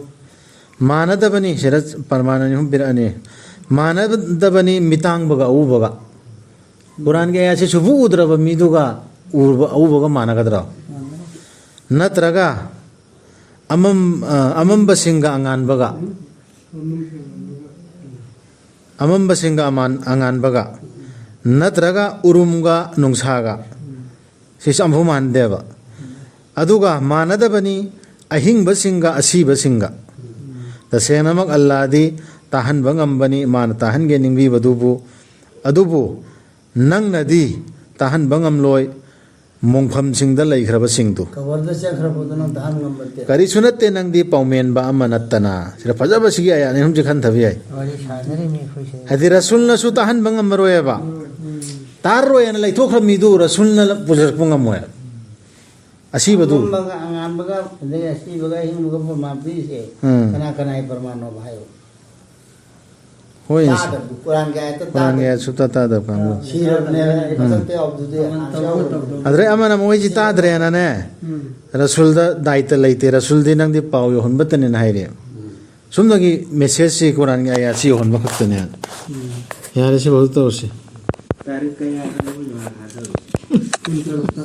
ꯃꯥꯟꯅꯗꯕꯅꯤ, ꯁꯤꯗ ꯄ꯭ꯔꯃꯥꯟ ꯑꯅꯤ ꯑꯍꯨꯝ ꯄꯤꯔꯛꯑꯅꯤ꯫ ꯃꯥꯟꯅꯗꯕꯅꯤ ꯃꯤꯇꯥꯡꯕꯒ ꯑꯎꯕꯒ꯫ ꯀꯨꯔꯥꯟꯒꯤ ꯑꯌꯥꯠꯁꯤ ꯁꯨꯕꯨ ꯎꯗ꯭ꯔꯕ ꯃꯤꯗꯨꯒ ꯎꯔꯕ, ꯑꯎꯕꯒ ꯃꯥꯟꯅꯒꯗ꯭ꯔꯣ? ꯅꯠꯇ꯭ꯔꯒ ꯑꯃꯝ-, ꯑ, ꯑꯃꯝꯕꯁꯤꯡꯒ ꯑꯉꯥꯟꯕꯒ, ꯑꯃꯝꯕꯁꯤꯡꯒ ꯑꯃꯥꯟ-, ꯑꯉꯥꯟꯕꯒ, ꯅꯠꯇ꯭ꯔꯒ ꯎꯔꯨꯝꯒ ꯅꯨꯡꯁꯥꯒ, ꯁꯤꯁꯨ ꯑꯃꯐꯥꯎ ꯃꯥꯟꯗꯦꯕ꯫ ꯑꯗꯨꯒ ꯃꯥꯟꯅꯗꯕꯅꯤ ꯑꯍꯤꯡꯕꯁꯤꯡꯒ ꯑꯁꯤꯕꯁꯤꯡꯒ꯫ ꯇꯁꯦꯡꯅꯃꯛ ꯑꯜꯂꯥꯗꯤ ꯇꯥꯍꯟꯕ ꯉꯝꯕꯅꯤ, ꯃꯥꯅ ꯇꯥꯍꯟꯒꯦ ꯅꯤꯡꯕꯤꯕꯗꯨꯕꯨ꯫ ꯑꯗꯨꯕꯨ ꯅꯪꯅꯗꯤ ꯇꯥꯍꯟꯕ ꯉꯝꯂꯣꯏ ꯃꯣꯡꯐꯝꯁꯤꯡꯗ ꯂꯩꯈ꯭ꯔꯕꯁꯤꯡꯗꯨ꯫ ꯀꯕꯔꯗ ꯆꯠꯈ꯭ꯔꯕꯗꯨ ꯅꯪ ꯇꯥꯍꯟ ꯉꯝꯕ ꯅꯠꯇꯦ꯫ ꯀꯔꯤꯁꯨ ꯅꯠꯇꯦ, ꯅꯪꯗꯤ ꯄꯥꯎꯃꯦꯟꯕ ꯑꯃ ꯅꯠꯇꯅ꯫ ꯁꯤꯗ ꯐꯖꯕꯁꯤꯒꯤ ꯑꯌꯥꯠ ꯑꯅꯤ ꯑꯍꯨꯝꯁꯦ ꯈꯟꯊꯕ ꯌꯥꯏ꯫ ꯋꯥꯔꯤ ꯁꯥꯟꯅꯔꯤꯃꯤ ꯑꯩꯈꯣꯏꯁꯦ꯫ ꯍꯥꯏꯗꯤ ꯔꯁꯨꯜꯅꯁꯨ ꯇꯥꯍꯟꯕ ꯉꯝꯃꯔꯣꯏꯕ꯫ ꯎꯝ꯫ ꯇꯥꯔꯔꯣꯏꯅ ꯂꯩꯊꯣꯛꯈ꯭ꯔ ꯃꯤꯗꯨ ꯔꯁꯨꯜꯅ ꯄꯨꯖꯔꯛꯄ ꯉꯝꯃꯣꯏ꯫ ꯑꯁꯤꯕꯗꯨ꯫ ꯑꯃꯝꯕꯒ ꯑꯉꯥꯟꯕꯒ, ꯑꯗꯒꯤ ꯑꯁꯤꯕꯒ ꯑꯍꯤꯡꯕꯒ ꯄ꯭ꯔꯃꯥꯟ ꯄꯤꯔꯤꯁꯦ ꯎꯝ꯫ ꯀꯅꯥ ꯀꯅꯥꯒꯤ ꯄ꯭ꯔꯃꯥꯟꯅꯣꯕ ꯍꯥꯏꯌꯨ? ꯍꯣꯏꯅꯦ꯫ ꯇꯥꯗꯕ, ꯀꯨꯔꯥꯟꯒꯤ ꯑꯥꯌꯠꯇ ꯀꯨꯔꯥꯟꯒꯤ ꯇꯥꯗꯕ꯫ ꯑꯥꯌꯠ ꯁꯨꯛꯇꯥ ꯇꯥꯗꯕ ꯀꯥꯡꯕꯨ꯫ ꯁꯤꯔꯕꯅꯦꯕ, ꯎꯝ꯫ ꯃꯊꯛꯇ ꯌꯥꯎꯕꯗꯨꯗꯤ ꯍꯥꯟꯅ ꯌꯥꯎꯈ꯭ꯔꯕꯅꯦ꯫ ꯑꯗꯨꯗꯩ ꯑꯃꯅ ꯃꯣꯏꯁꯤ ꯇꯥꯗ꯭ꯔꯦꯅꯅꯦ, ꯎꯝ꯫ ꯔꯁꯨꯜꯗ ꯗꯥꯏꯇ ꯂꯩꯇꯦ, ꯔꯁꯨꯜꯗꯤ ꯅꯪꯗꯤ ꯄꯥꯎ ꯌꯧꯍꯟꯕꯇꯅꯦꯅ ꯍꯥꯏꯔꯦ꯫ ꯎꯝ꯫ ꯁꯨꯝꯅꯒꯤ ꯃꯦꯁꯦꯖꯁꯤ ꯀꯨꯔꯥꯟꯒꯤ ꯑꯥꯌꯠꯁꯤ ꯌꯧꯍꯟꯕ ꯈꯛꯇꯅꯦ꯫ ꯎꯝ꯫ ꯌꯥꯔꯦ, ꯁꯤꯐꯥꯎꯗ ꯇꯧꯔꯁꯤ꯫ ꯇꯥꯔꯤꯛ ꯀꯌꯥꯗꯅꯣ ꯃꯣꯏꯅ ꯍꯥꯏꯗꯣ? ꯀꯨꯟꯇꯔꯨꯛꯇ꯫